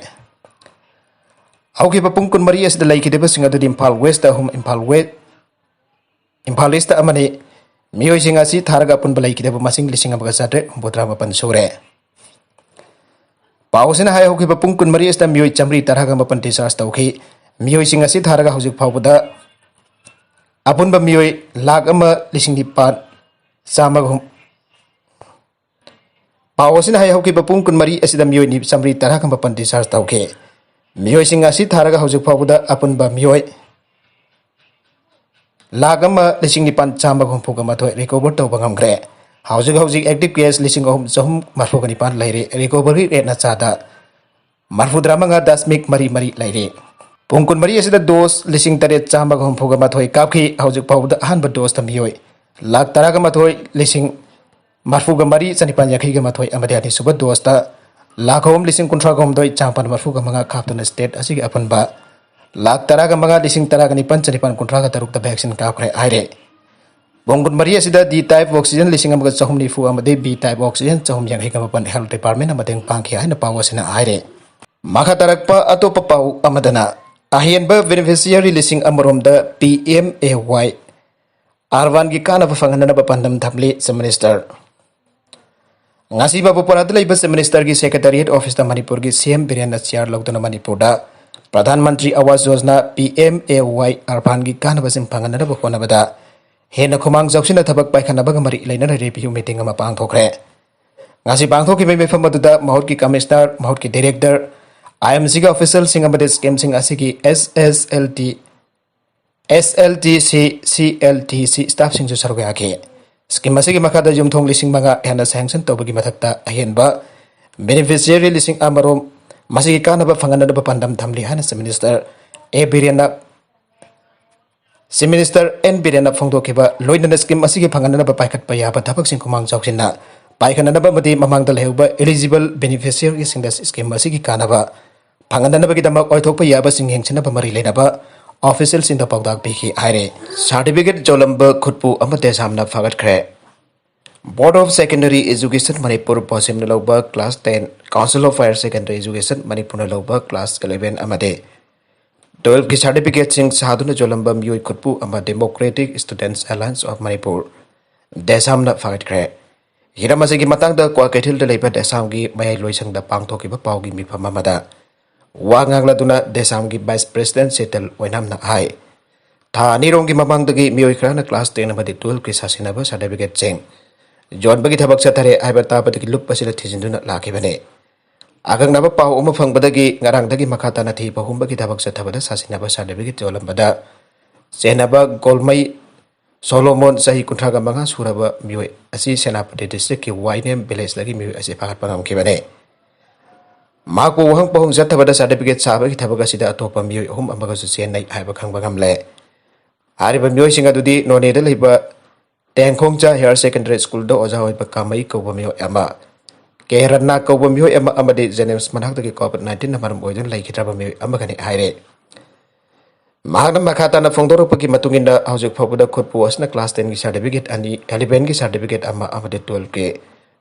ꯍꯧꯈꯤꯕ ꯄꯨꯡ ꯀꯨꯟꯃꯔꯤ ꯑꯁꯤꯗ ꯂꯩꯈꯤꯗꯕꯁꯤꯡ ꯑꯗꯨꯗꯤ ꯏꯝꯐꯥꯜ Westꯇ ꯑꯍꯨꯝ, ꯏꯝꯐꯥꯜ West, ꯏꯝꯐꯥꯜ Eastꯇ ꯑꯃꯅꯤ꯫ ꯃꯤꯑꯣꯏꯁꯤꯡ ꯑꯁꯤ ꯊꯥꯔꯒ ꯑꯄꯨꯟꯕ ꯂꯩꯈꯤꯗꯕ ꯃꯁꯤꯡ ꯂꯤꯁꯤꯡ ꯑꯃꯒ ꯆꯥꯇ꯭ꯔꯦꯠ ꯍꯨꯝꯐꯨꯇꯔꯥ ꯃꯥꯄꯟ ꯁꯨꯔꯦ꯫ ꯄꯥꯎ ꯑꯁꯤꯅ ꯍꯥꯏ, ꯍꯧꯈꯤꯕ ꯄꯨꯡ ꯀꯨꯟꯃꯔꯤ ꯑꯁꯤꯗ ꯃꯤꯑꯣꯏ ꯆꯥꯃꯔꯤ ꯇꯔꯥꯒ ꯃꯥꯄꯟ discharge ꯇꯧꯈꯤ꯫ ꯃꯤꯑꯣꯏꯁꯤꯡ ꯑꯁꯤ ꯊꯥꯔꯒ ꯍꯧꯖꯤꯛ ꯐꯥꯎꯕꯗ ꯑꯄꯨꯟꯕ ꯃꯤꯑꯣꯏ ꯂꯥꯈ ꯑꯃ ꯂꯤꯁꯤꯡ ꯅꯤꯄꯥꯟ ꯆꯥꯝꯃꯒ ꯍꯨꯝ-, ꯄꯥꯎ ꯑꯁꯤꯅ ꯍꯥꯏ ꯍꯧꯈꯤꯕ ꯄꯨꯡ ꯀꯨꯟꯃꯔꯤ ꯑꯁꯤꯗ ꯃꯤꯑꯣꯏ ꯆꯥꯃꯔꯤ ꯇꯔꯥꯒ ꯃꯥꯄꯟ discharge ꯇꯧꯈꯤ꯫ ꯃꯤꯑꯣꯏꯁꯤꯡ ꯑꯁꯤ ꯊꯥꯔꯒ ꯍꯧꯖꯤꯛ ꯐꯥꯎꯕꯗ ꯑꯄꯨꯟꯕ ꯃꯤꯑꯣꯏ ꯂꯥꯈ ꯑꯃ ꯂꯤꯁꯤꯡ ꯅꯤꯄꯥꯟ ꯆꯥꯝꯃꯒ ꯍꯨꯝꯐꯨꯒ ꯃꯥꯊꯣꯏ recover ꯇꯧꯕ ꯉꯝꯈ꯭ꯔꯦ꯫ ꯍꯧꯖꯤꯛ ꯍꯧꯖꯤꯛ active case ꯂꯤꯁꯤꯡ ꯑꯍꯨꯝ ꯆꯍꯨꯝ ꯃꯔꯤꯐꯨꯒ ꯅꯤꯄꯥꯟ ꯂꯩꯔꯦ꯫ Recovery rateꯅ ꯆꯥꯗ ꯃꯔꯤꯐꯨꯇꯔꯥ ꯃꯉꯥ ꯗꯁꯃꯤꯛ ꯃꯔꯤ ꯃꯔꯤ ꯂꯩꯔꯦ꯫ ꯄꯨꯡ ꯀꯨꯟꯃꯔꯤ ꯑꯁꯤꯗ dose ꯂꯤꯁꯤꯡ ꯇꯔꯦꯠ ꯆꯥꯝꯃꯒ ꯍꯨꯝꯐꯨꯒ ꯃꯥꯊꯣꯏ ꯀꯥꯞꯈꯤ꯫ ꯍꯧꯖꯤꯛ ꯐꯥꯎꯕꯗ ꯑꯍꯥꯟꯕ doseꯇ ꯃꯤꯑꯣꯏ ꯂꯥꯈ ꯇꯔꯥꯒ ꯃꯥꯊꯣꯏ ꯂꯤꯁꯤꯡ ꯃꯔꯤꯐꯨꯒ ꯃꯔꯤ ꯆꯅꯤꯄꯥꯟ ꯌꯥꯡꯈꯩꯒ ꯃꯥꯊꯣꯏ ꯑꯃꯗꯤ ꯑꯅꯤꯁꯨꯕ doseꯇ ꯂꯥꯈ ꯑꯍꯨꯝ ꯂꯤꯁꯤꯡ ꯀꯨꯟꯊ꯭ꯔꯥꯒ ꯍꯨꯝꯗꯣꯏ ꯆꯥꯃꯥꯄꯟ ꯃꯔꯤꯐꯨꯒ ꯃꯉꯥ ꯀꯥꯞꯇꯨꯅ state ꯑꯁꯤꯒꯤ ꯑꯄꯨꯟꯕ ꯂꯥꯈ ꯇꯔꯥꯒ ꯃꯉꯥ ꯂꯤꯁꯤꯡ ꯇꯔꯥꯒ ꯅꯤꯄꯥꯟ ꯆꯅꯤꯄꯥꯟ ꯀꯨꯟꯊ꯭ꯔꯥꯒ ꯇꯔꯨꯛꯇ vaccine ꯀꯥꯞꯈ꯭ꯔꯦ ꯍꯥꯏꯔꯦ꯫ ꯄꯨꯡ ꯀꯨꯟꯃꯔꯤ ꯑꯁꯤꯗ D type oxygen ꯂꯤꯁꯤꯡ ꯑꯃꯒ ꯆꯍꯨꯝ ꯅꯤꯐꯨ ꯑꯃꯗꯤ B type oxygen ꯆꯍꯨꯝ ꯌꯥꯡꯈꯩꯒ ꯃꯥꯄꯟ health departmentꯅ ꯃꯇꯦꯡ ꯄꯥꯡꯈꯤ ꯍꯥꯏꯅ ꯄꯥꯎ ꯑꯁꯤꯅ ꯍꯥꯏꯔꯦ꯫ ꯃꯈꯥ ꯇꯥꯔꯛꯄ ꯑꯇꯣꯞꯄ ꯄꯥꯎ ꯑꯃꯗꯅ, ꯑꯍꯦꯟꯕ beneficiary ꯂꯤꯁꯤꯡ ꯑꯃꯔꯣꯝꯗ P M A Y Urbanꯒꯤ ꯀꯥꯟꯅꯕ ꯐꯪꯍꯟꯅꯅꯕ ꯄꯥꯟꯗꯝ ꯊꯝꯂꯤ Chief Minister꯫ ꯉꯁꯤ ꯕꯥꯕꯨꯄꯥꯔꯥꯗ ꯂꯩꯕ Chief Ministerꯒꯤ Secretariat Officeꯇ ꯃꯅꯤꯄꯨꯔꯒꯤ C M ꯕꯤꯔꯦꯟꯅ chair ꯂꯧꯗꯨꯅ ꯃꯅꯤꯄꯨꯔꯗ ꯄ꯭ꯔꯙꯥꯟ ꯃꯟꯇ꯭ꯔꯤ ꯑꯋꯥꯁ Yojana P M A Y Urbanꯒꯤ ꯀꯥꯟꯅꯕꯁꯤꯡ ꯐꯪꯍꯟꯅꯅꯕ ꯍꯣꯠꯅꯕꯗ ꯍꯦꯟꯅ ꯈꯨꯃꯥꯡ ꯆꯥꯎꯁꯤꯟꯅ ꯊꯕꯛ ꯄꯥꯏꯈꯠꯅꯕꯒ ꯃꯔꯤ ꯂꯩꯅꯅ review meeting ꯑꯃ ꯄꯥꯡꯊꯣꯛꯈ꯭ꯔꯦ꯫ ꯉꯁꯤ ꯄꯥꯡꯊꯣꯛꯈꯤꯕ ꯃꯤꯐꯝ ꯑꯗꯨꯗ ꯃꯍꯨꯠꯀꯤ commissioner, ꯃꯍꯨꯠꯀꯤ director, I M Cꯒꯤ officialꯁꯤꯡ ꯑꯃꯗꯤ schemeꯁꯤꯡ ꯑꯁꯤꯒꯤ S S L T, S L T C, C L T C staffꯁꯤꯡꯁꯨ ꯁꯔꯨꯛ ꯌꯥꯈꯤ꯫ Scheme ꯑꯁꯤꯒꯤ ꯃꯈꯥꯗ ꯌꯨꯝꯊꯣꯡ ꯂꯤꯁꯤꯡ ꯃꯉꯥ ꯍꯦꯟꯅ sanction ꯇꯧꯕꯒꯤ ꯃꯊꯛꯇ ꯑꯍꯦꯟꯕ beneficiary ꯂꯤꯁꯤꯡ ꯑꯃꯔꯣꯝ ꯃꯁꯤꯒꯤ ꯀꯥꯟꯅꯕ ꯐꯪꯍꯟꯅꯕ ꯄꯥꯟꯗꯝ ꯊꯝꯂꯤ ꯍꯥꯏꯅ Chief Minister A ꯕꯤꯔꯦꯟꯅ, Chief Minister N ꯕꯤꯔꯦꯟꯅ ꯐꯣꯡꯗꯣꯛꯈꯤꯕ ꯂꯣꯏꯅꯅ scheme ꯑꯁꯤꯒꯤ ꯐꯪꯍꯟꯅꯕ ꯄꯥꯏꯈꯠꯄ ꯌꯥꯕ ꯊꯕꯛꯁꯤꯡ ꯈꯨꯃꯥꯡ ꯆꯥꯎꯁꯤꯟꯅ ꯄꯥꯏꯈꯠꯅꯅꯕ ꯑꯃꯗꯤ ꯃꯃꯥꯡꯗ ꯂꯩꯍꯧꯕ eligible beneficiaryꯁꯤꯡꯗ scheme ꯑꯁꯤꯒꯤ ꯀꯥꯟꯅꯕ ꯐꯪꯍꯟꯅꯕꯒꯤꯗꯃꯛ ꯑꯣꯏꯊꯣꯛꯄ ꯌꯥꯕꯁꯤꯡ ꯌꯦꯡꯁꯤꯟꯅꯕ ꯃꯔꯤ ꯂꯩꯅꯕ officialꯁꯤꯡꯗ ꯄꯥꯎꯇꯥꯛ ꯄꯤꯈꯤ ꯍꯥꯏꯔꯦ꯫ Certificate ꯌꯣꯜꯂꯝꯕ ꯈꯨꯠꯄꯨ ꯑꯃ ꯗꯦꯁꯥꯝꯅ ꯐꯥꯒꯠꯈ꯭ꯔꯦ꯫ Board of Secondary Education Manipur, BOSEMꯅ ꯂꯧꯕ class ten, Council of Higher Secondary Education ꯃꯅꯤꯄꯨꯔꯅ ꯂꯧꯕ class eleven ꯑꯃꯗꯤ twelveꯀꯤ certificateꯁꯤꯡ ꯁꯥꯗꯨꯅ ꯌꯣꯜꯂꯝꯕ ꯃꯤꯑꯣꯏ ꯈꯨꯠꯄꯨ ꯑꯃ Democratic Students Alliance of Manipur, ꯗꯦꯁꯥꯝꯅ ꯐꯥꯒꯠꯈ꯭ꯔꯦ꯫ ꯍꯤꯔꯝ ꯑꯁꯤꯒꯤ ꯃꯇꯥꯡꯗ ꯀ꯭ꯋꯥꯀꯩꯊꯦꯜꯗ ꯂꯩꯕ ꯗꯦꯁꯥꯝꯒꯤ ꯃꯌꯥꯏ ꯂꯣꯏꯁꯪꯗ ꯄꯥꯡꯊꯣꯛꯈꯤꯕ ꯄꯥꯎꯒꯤ ꯃꯤꯐꯝ ꯑꯃꯗ ꯋꯥ ꯉꯥꯡꯂꯗꯨꯅ ꯗꯦꯁꯥꯝꯒꯤ Vice President ꯁꯤꯇꯜ ꯑꯣꯏꯅꯥꯝꯅ ꯍꯥꯏ, ꯊꯥ ꯑꯅꯤꯔꯣꯝꯒꯤ ꯃꯃꯥꯡꯗꯒꯤ ꯃꯤꯑꯣꯏ ꯈꯔꯅ class ten ꯑꯃꯗꯤ twelveꯀꯤ ꯁꯥꯁꯤꯟꯅꯕ certificateꯁꯤꯡ ꯌꯣꯟꯕꯒꯤ ꯊꯕꯛ ꯆꯠꯊꯔꯦ ꯍꯥꯏꯕ ꯇꯥꯕꯗꯒꯤ ꯂꯨꯞ ꯑꯁꯤꯗ ꯊꯤꯖꯤꯟꯗꯨꯅ ꯂꯥꯛꯈꯤꯕꯅꯤ꯫ ꯑꯀꯛꯅꯕ ꯄꯥꯎ ꯑꯃ ꯐꯪꯕꯗꯒꯤ ꯉꯔꯥꯡꯗꯒꯤ ꯃꯈꯥ ꯇꯥꯅ ꯊꯤꯕ ꯍꯨꯝꯕꯒꯤ ꯊꯕꯛ ꯆꯠꯊꯕꯗ ꯁꯥꯁꯤꯟꯅꯕ ꯁꯥꯔꯇꯤꯐꯤꯀꯦꯠ ꯌꯣꯜꯂꯝꯕꯗ ꯆꯦꯟꯅꯕ ꯒꯣꯜꯃꯩ ꯁꯣꯂꯣꯃꯣꯟ, ꯆꯍꯤ ꯀꯨꯟꯊ꯭ꯔꯥꯒ ꯃꯉꯥ ꯁꯨꯔꯕ ꯃꯤꯑꯣꯏ ꯑꯁꯤ ꯁꯦꯅꯥꯄꯇꯤ ꯗꯤꯁꯇ꯭ꯔꯤꯛꯀꯤ ꯋꯥꯏꯅꯦꯝ ꯚꯤꯂꯦꯖꯇꯒꯤ ꯃꯤꯑꯣꯏ ꯑꯁꯤ ꯐꯥꯒꯠꯄ ꯉꯝꯈꯤꯕꯅꯤ꯫ ꯃꯍꯥꯛꯄꯨ ꯋꯥꯍꯪ ꯄꯥꯎꯍꯪ ꯆꯠꯊꯕꯗ ꯁꯥꯔꯇꯤꯐꯤꯀꯦꯠ ꯁꯥꯕꯒꯤ ꯊꯕꯛ ꯑꯁꯤꯗ ꯑꯇꯣꯞꯄ ꯃꯤꯑꯣꯏ ꯑꯍꯨꯝ ꯑꯃꯒꯁꯨ ꯆꯦꯟꯅꯩ ꯍꯥꯏꯕ ꯈꯪꯕ ꯉꯝꯂꯦ꯫ ꯍꯥꯏꯔꯤꯕ ꯃꯤꯑꯣꯏꯁꯤꯡ ꯑꯗꯨꯗꯤ ꯅꯣꯅꯦꯗ ꯂꯩꯕ ꯇꯦꯡꯈꯣꯡꯖꯥ ꯍꯥꯌꯔ ꯁꯦꯀꯦꯟꯗꯔꯤ ꯁ꯭ꯀꯨꯜꯗ ꯑꯣꯖꯥ ꯑꯣꯏꯕ ꯀꯥꯃꯩ ꯀꯧꯕ ꯃꯤꯑꯣꯏ ꯑꯃ, ꯀꯦ ꯔꯠꯅꯥ ꯀꯧꯕ ꯃꯤꯑꯣꯏ ꯑꯃ ꯑꯃꯗꯤ ꯖꯦꯅꯤꯝꯁ ꯃꯅꯥꯛꯇꯒꯤ ꯀꯣꯚꯤꯗ ꯅꯥꯏꯟꯇꯤꯟꯅ ꯃꯔꯝ ꯑꯣꯏꯗꯨꯅ ꯂꯩꯈꯤꯗ꯭ꯔꯕ ꯃꯤꯑꯣꯏ ꯑꯃꯒꯅꯤ ꯍꯥꯏꯔꯦ꯫ ꯃꯍꯥꯛꯅ ꯃꯈꯥ ꯇꯥꯅ ꯐꯣꯡꯗꯣꯔꯛꯄꯒꯤ ꯃꯇꯨꯡ ꯏꯟꯅ, ꯍꯧꯖꯤꯛ ꯐꯥꯎꯕꯗ ꯈꯨꯠꯄꯨ ꯑꯁꯤꯅ ꯀ꯭ꯂꯥꯁ ꯇꯦꯟꯒꯤ ꯁꯥꯔꯇꯤꯐꯤꯀꯦꯠ ꯑꯅꯤ, ꯑꯦꯂꯦꯚꯦꯟꯒꯤ ꯁꯥꯔꯇꯤꯐꯤꯀꯦꯠ ꯑꯃ ꯑꯃꯗꯤ ꯇꯨꯋꯦꯜꯐꯀꯤ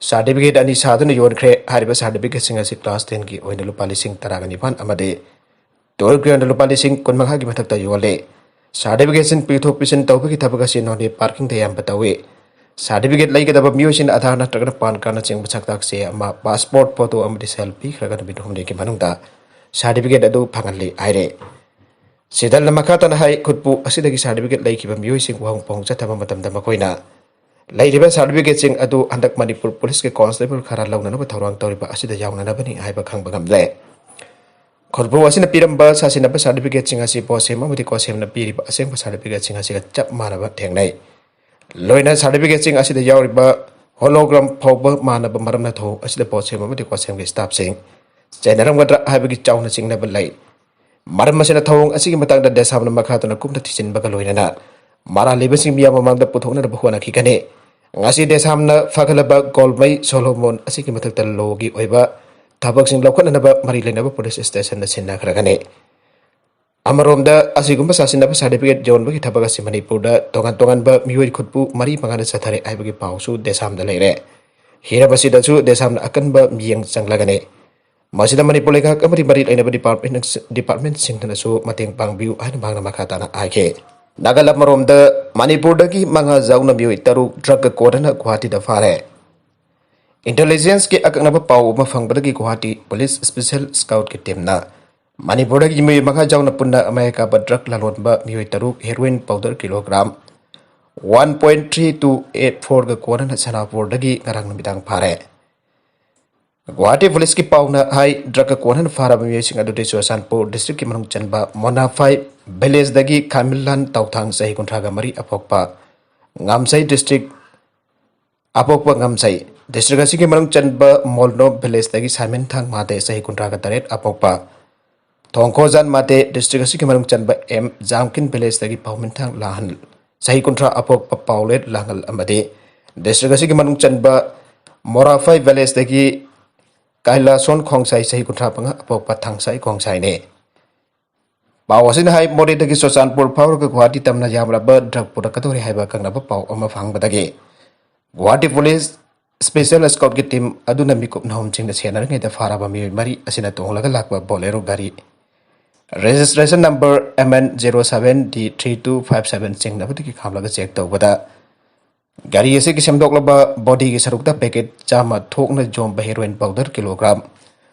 ꯁꯥꯔꯇꯤꯐꯤꯀꯦꯠ ꯑꯅꯤ ꯁꯥꯗꯨꯅ ꯌꯣꯟꯈ꯭ꯔꯦ꯫ ꯍꯥꯏꯔꯤꯕ ꯁꯥꯔꯇꯤꯐꯤꯀꯦꯠꯁꯤꯡ ꯑꯁꯤ ꯀ꯭ꯂꯥꯁ ꯇꯦꯟꯒꯤ ꯑꯣꯏꯅ ꯂꯨꯄꯥ ꯂꯤꯁꯤꯡ ꯇꯔꯥꯒ ꯅꯤꯄꯥꯟ ꯑꯃꯗꯤ ꯇꯨꯋꯦꯜꯐꯀꯤ ꯑꯣꯏꯅ ꯂꯨꯄꯥ ꯂꯤꯁꯤꯡ ꯀꯨꯟꯃꯉꯥꯒꯤ ꯃꯊꯛꯇ ꯌꯣꯜꯂꯤ꯫ ꯁꯥꯔꯇꯤꯐꯤꯀꯦꯠꯁꯤꯡ ꯄꯤꯊꯣꯛ ꯄꯤꯁꯤꯟ ꯇꯧꯕꯒꯤ ꯊꯕꯛ ꯑꯁꯤ ꯅꯣꯅꯦ ꯄꯥꯔꯀꯤꯡꯗ ꯑꯌꯥꯝꯕ ꯇꯧꯏ꯫ ꯁꯥꯔꯇꯤꯐꯤꯀꯦꯠ ꯂꯩꯒꯗꯕ ꯃꯤꯑꯣꯏꯁꯤꯡꯅ ꯑꯥꯙꯥꯔ ꯅꯠꯇ꯭ꯔꯒꯅ ꯄꯥꯟ ꯀꯥꯔꯗꯅꯆꯤꯡꯕ ꯁꯛꯇꯥꯛ ꯆꯦ ꯑꯃ, ꯄꯥꯁꯄꯣꯔꯠ ꯐꯣꯇꯣ ꯑꯃꯗꯤ ꯁꯦꯜꯐꯤ ꯈꯔꯒ ꯅꯨꯃꯤꯠ ꯍꯨꯝꯅꯤꯒꯤ ꯃꯅꯨꯡꯗ ꯁꯥꯔꯇꯤꯐꯤꯀꯦꯠ ꯑꯗꯨ ꯐꯪꯍꯜꯂꯤ ꯍꯥꯏꯔꯦ꯫ ꯁꯤꯗꯜꯅ ꯃꯈꯥ ꯇꯥꯅ ꯍꯥꯏ, ꯈꯨꯠꯄꯨ ꯑꯁꯤꯗꯒꯤ ꯁꯥꯔꯇꯤꯐꯤꯀꯦꯠ ꯂꯩꯈꯤꯕ ꯃꯤꯑꯣꯏꯁꯤꯡ ꯋꯥꯍꯪ ꯄꯥꯎꯍꯪ ꯆꯠꯊꯕ ꯃꯇꯝꯗ ꯃꯈꯣꯏꯅ ꯂꯩꯔꯤꯕ ꯁꯥꯔꯇꯤꯐꯤꯀꯦꯠꯁꯤꯡ ꯑꯗꯨ ꯍꯟꯗꯛ ꯃꯅꯤꯄꯨꯔ ꯄꯨꯂꯤꯁꯀꯤ ꯀꯣꯟꯁꯇꯦꯕꯜ ꯈꯔ ꯂꯧꯅꯅꯕ ꯊꯧꯔꯥꯡ ꯇꯧꯔꯤꯕ ꯑꯁꯤꯗ ꯌꯥꯎꯅꯅꯕꯅꯤ ꯍꯥꯏꯕ ꯈꯪꯕ ꯉꯝꯂꯦ꯫ ꯈꯨꯠꯄꯨ ꯑꯁꯤꯅ ꯄꯤꯔꯝꯕ ꯁꯥꯁꯤꯟꯅꯕ ꯁꯥꯔꯇꯤꯐꯤꯀꯦꯠꯁꯤꯡ ꯑꯁꯤ ꯄꯣꯠꯁꯦꯝ ꯑꯃꯗꯤ ꯀꯣꯠꯁꯦꯝꯅ ꯄꯤꯔꯤꯕ ꯑꯁꯦꯡꯕ ꯁꯥꯔꯇꯤꯐꯤꯀꯦꯠꯁꯤꯡ ꯑꯁꯤꯒ ꯆꯞ ꯃꯥꯟꯅꯕ ꯊꯦꯡꯅꯩ꯫ ꯂꯣꯏꯅ ꯁꯥꯔꯇꯤꯐꯤꯀꯦꯠꯁꯤꯡ ꯑꯁꯤꯗ ꯌꯥꯎꯔꯤꯕ ꯍꯣꯂꯣꯒ꯭ꯔꯥꯝ ꯐꯥꯎꯕ ꯃꯥꯟꯅꯕ ꯃꯔꯝꯅ ꯊꯧꯑꯣꯡ ꯑꯁꯤꯗ ꯄꯣꯠꯁꯦꯝ ꯑꯃꯗꯤ ꯀꯣꯠꯁꯦꯝꯒꯤ ꯁ꯭ꯇꯥꯐꯁꯤꯡ ꯆꯦꯟꯅꯔꯝꯒꯗ꯭ꯔꯥ ꯍꯥꯏꯕꯒꯤ ꯆꯥꯎꯅ ꯆꯤꯡꯅꯕ ꯂꯩ꯫ ꯃꯔꯝ ꯑꯁꯤꯅ ꯊꯧꯑꯣꯡ ꯑꯁꯤꯒꯤ ꯃꯇꯥꯡꯗ ꯗꯦꯁꯥꯝꯅ ꯃꯈꯥ ꯇꯥꯅ ꯀꯨꯞꯅ ꯊꯤꯖꯤꯟꯕꯒ ꯂꯣꯏꯅꯅ ꯃꯔꯥꯜ ꯂꯩꯕꯁꯤꯡ ꯃꯤꯌꯥꯝ ꯃꯃꯥꯡꯗ ꯄꯨꯊꯣꯛꯅꯅꯕ ꯍꯣꯠꯅꯈꯤꯒꯅꯤ꯫ ꯉꯁꯤ ꯗꯦꯁꯥꯝꯅ ꯐꯒꯠꯂꯕ ꯒꯣꯜꯃꯩ ꯁꯣꯂꯣꯃꯣꯟ ꯑꯁꯤꯒꯤ ꯃꯊꯛꯇ ꯂꯣꯒꯤ ꯑꯣꯏꯕ ꯊꯕꯛꯁꯤꯡ ꯂꯧꯈꯠꯅꯅꯕ ꯃꯔꯤ ꯂꯩꯅꯕ ꯄꯨꯂꯤꯁ ꯁ꯭ꯇꯦꯁꯟꯗ ꯁꯤꯟꯅꯈ꯭ꯔꯒꯅꯤ꯫ ꯑꯃꯔꯣꯝꯗ, ꯑꯁꯤꯒꯨꯝꯕ ꯁꯥꯁꯤꯟꯅꯕ ꯁꯥꯔꯇꯤꯐꯤꯀꯦꯠ ꯌꯣꯟꯕꯒꯤ ꯊꯕꯛ ꯑꯁꯤ ꯃꯅꯤꯄꯨꯔꯗ ꯇꯣꯉꯥꯟ ꯇꯣꯉꯥꯟꯕ ꯃꯤꯑꯣꯏ ꯈꯨꯠꯄꯨ ꯃꯔꯤ ꯃꯉꯥꯗ ꯆꯠꯊꯔꯦ ꯍꯥꯏꯕꯒꯤ ꯄꯥꯎꯁꯨ ꯗꯦꯁꯥꯝꯗ ꯂꯩꯔꯦ꯫ ꯍꯤꯔꯝ ꯑꯁꯤꯗꯁꯨ ꯗꯦꯁꯥꯝꯅ ꯑꯀꯟꯕ ꯃꯤꯠꯌꯦꯡ ꯆꯪꯂꯒꯅꯤ꯫ ꯃꯁꯤꯗ ꯃꯅꯤꯄꯨꯔ ꯂꯩꯉꯥꯛ ꯑꯃꯗꯤ ꯃꯔꯤ ꯂꯩꯅꯕ ꯗꯤꯄꯥꯔꯠꯃꯦꯟ, ꯗꯤꯄꯥꯔꯠꯃꯦꯟꯁꯤꯡꯗꯅꯁꯨ ꯃꯇꯦꯡ ꯄꯥꯡꯕꯤꯌꯨ ꯍꯥꯏꯅ ꯃꯍꯥꯛꯅ ꯃꯈꯥ ꯇꯥꯅ ꯍꯥꯏꯈꯤ꯫ ꯅꯥꯒꯜ ꯑꯃꯔꯣꯝꯗ, ꯃꯅꯤꯄꯨꯔꯗꯒꯤ ꯃꯉꯥ ꯌꯥꯎꯅ ꯃꯤꯑꯣꯏ ꯇꯔꯨꯛ ꯗ꯭ꯔꯒ ꯀꯣꯗꯅ ꯒꯨꯋꯥꯍꯥꯇꯤꯗ ꯐꯥꯔꯦ꯫ ꯏꯟꯇꯦꯂꯤꯖꯦꯟꯁꯀꯤ ꯑꯀꯛꯅꯕ ꯄꯥꯎ ꯑꯃ ꯐꯪꯕꯗꯒꯤ ꯒꯨꯋꯥꯍꯥꯇꯤ ꯄꯨꯂꯤꯁ ꯁ꯭ꯄꯦꯁꯦꯜ ꯁ꯭ꯀꯥꯎꯠꯀꯤ ꯇꯤꯝꯅ ꯃꯅꯤꯄꯨꯔꯗꯒꯤ ꯃꯤꯑꯣꯏ ꯃꯉꯥ ꯌꯥꯎꯅ ꯄꯨꯟꯅ ꯑꯃꯦꯔꯤꯀꯥꯕ ꯗ꯭ꯔꯒ ꯂꯂꯣꯟꯕ ꯃꯤꯑꯣꯏ ꯇꯔꯨꯛ, heroin powder kilogram one point three two eight ꯐꯣꯔꯒ ꯀꯣꯟꯅꯅ ꯁꯅꯥꯄꯨꯔꯗꯒꯤ ꯉꯔꯥꯡ ꯅꯨꯃꯤꯗꯥꯡ ꯐꯥꯔꯦ꯫ ꯒꯨꯋꯥꯍꯥꯇꯤ ꯄꯨꯂꯤꯁꯀꯤ ꯄꯥꯎꯅ ꯍꯥꯏ, ꯗ꯭ꯔꯒꯀ ꯀꯣꯟꯅꯅ ꯐꯥꯔꯕ ꯃꯤꯑꯣꯏꯁꯤꯡ ꯑꯗꯨꯗꯤ ꯆꯨꯔꯆꯥꯟꯄꯨꯔ ꯗꯤꯁꯇ꯭ꯔꯤꯛꯀꯤ ꯃꯅꯨꯡ ꯆꯟꯕ ꯃꯣꯅꯥꯐꯥꯏ ꯚꯤꯂꯦꯖꯇꯒꯤ ꯈꯥꯃꯤꯜꯂꯥꯟ ꯇꯧꯊꯥꯡ, ꯆꯍꯤ ꯀꯨꯟꯊ꯭ꯔꯥꯒ ꯃꯔꯤ, ꯑꯄꯣꯛꯄ ꯉꯥꯝꯁꯩ ꯗꯤꯁꯇ꯭ꯔꯤꯛ, ꯑꯄꯣꯛꯄ ꯉꯥꯝꯁꯩ ꯗꯤꯁꯇ꯭ꯔꯤꯛ ꯑꯁꯤꯒꯤ ꯃꯅꯨꯡ ꯆꯟꯕ ꯃꯣꯜꯅꯣ ꯚꯤꯂꯦꯖꯇꯒꯤ ꯁꯥꯏꯃꯟꯊꯥꯡ ꯃꯥꯗꯦ, ꯆꯍꯤ ꯀꯨꯟꯊ꯭ꯔꯥꯒ ꯇꯔꯦꯠ, ꯑꯄꯣꯛꯄ ꯊꯣꯡꯈꯣꯖꯥꯟ ꯃꯥꯗꯦ, ꯗꯤꯁꯇ꯭ꯔꯤꯛ ꯑꯁꯤꯒꯤ ꯃꯅꯨꯡ ꯆꯟꯕ ꯑꯦꯝ ꯖꯥꯝꯀꯤꯟ ꯚꯤꯂꯦꯖꯇꯒꯤ ꯄꯥꯎꯃꯤꯟꯊꯥꯡ ꯂꯥꯍꯟ, ꯆꯍꯤ ꯀꯨꯟꯊ꯭ꯔꯥ, ꯑꯄꯣꯛꯄ ꯄꯥꯎꯂꯦꯠ ꯂꯥꯡꯒꯜ ꯑꯃꯗꯤ ꯗꯤꯁꯇ꯭ꯔꯤꯛ ꯑꯁꯤꯒꯤ ꯃꯅꯨꯡ ꯆꯟꯕ ꯃꯣꯔꯥꯐꯥꯏ ꯚꯤꯂꯦꯖꯇꯒꯤ ꯀꯥꯏꯂꯥꯁꯣꯟ ꯈꯣꯡꯁꯥꯏ, ꯆꯍꯤ ꯀꯨꯟꯊ꯭ꯔꯥ ꯃꯉꯥ, ꯑꯄꯣꯛꯄ ꯊꯥꯡꯁꯥꯏ ꯈꯣꯡꯁꯥꯏꯅꯤ꯫ ꯄꯥꯎ ꯑꯁꯤꯅ ꯍꯥꯏ, ꯃꯣꯔꯦꯗꯒꯤ ꯆꯨꯔꯆꯥꯟꯄꯨꯔ ꯐꯥꯎꯔꯒ ꯒꯨꯋꯥꯍꯥꯇꯤ ꯇꯝꯅ ꯌꯥꯝꯂꯕ ꯗ꯭ꯔꯒ ꯄꯨꯔꯛꯀꯗꯧꯔꯦ ꯍꯥꯏꯕ ꯑꯀꯛꯅꯕ ꯄꯥꯎ ꯑꯃ ꯐꯪꯕꯗꯒꯤ ꯒꯨꯋꯥꯍꯥꯇꯤ ꯄꯨꯂꯤꯁ ꯁ꯭ꯄꯦꯁꯦꯜ ꯁ꯭ꯀ꯭ꯋꯥꯗꯀꯤ ꯇꯤꯝ ꯑꯗꯨꯅ ꯃꯤꯀꯨꯞ ꯅꯍꯨꯝꯁꯤꯡꯅ ꯁꯦꯟꯅꯔꯤꯉꯩꯗ ꯐꯥꯔꯕ ꯃꯤꯑꯣꯏ ꯃꯔꯤ ꯑꯁꯤꯅ ꯇꯣꯡꯂꯒ ꯂꯥꯛꯄ ꯕꯣꯂꯦꯔꯣ ꯒꯥꯔꯤ, registration number M N zero seven D three two five seven ꯆꯤꯡꯅꯕꯗꯒꯤ ꯈꯥꯝꯂꯒ ꯆꯦꯛ ꯇꯧꯕꯗ, ꯒꯥꯔꯤ ꯑꯁꯤꯒꯤ ꯁꯦꯝꯗꯣꯛꯂꯕ ꯕꯣꯗꯤꯒꯤ ꯁꯔꯨꯛꯇ ꯄꯦꯀꯦꯠ ꯆꯥꯝꯃ ꯊꯣꯛꯅ ꯌꯣꯟꯕ heroine powder kilogram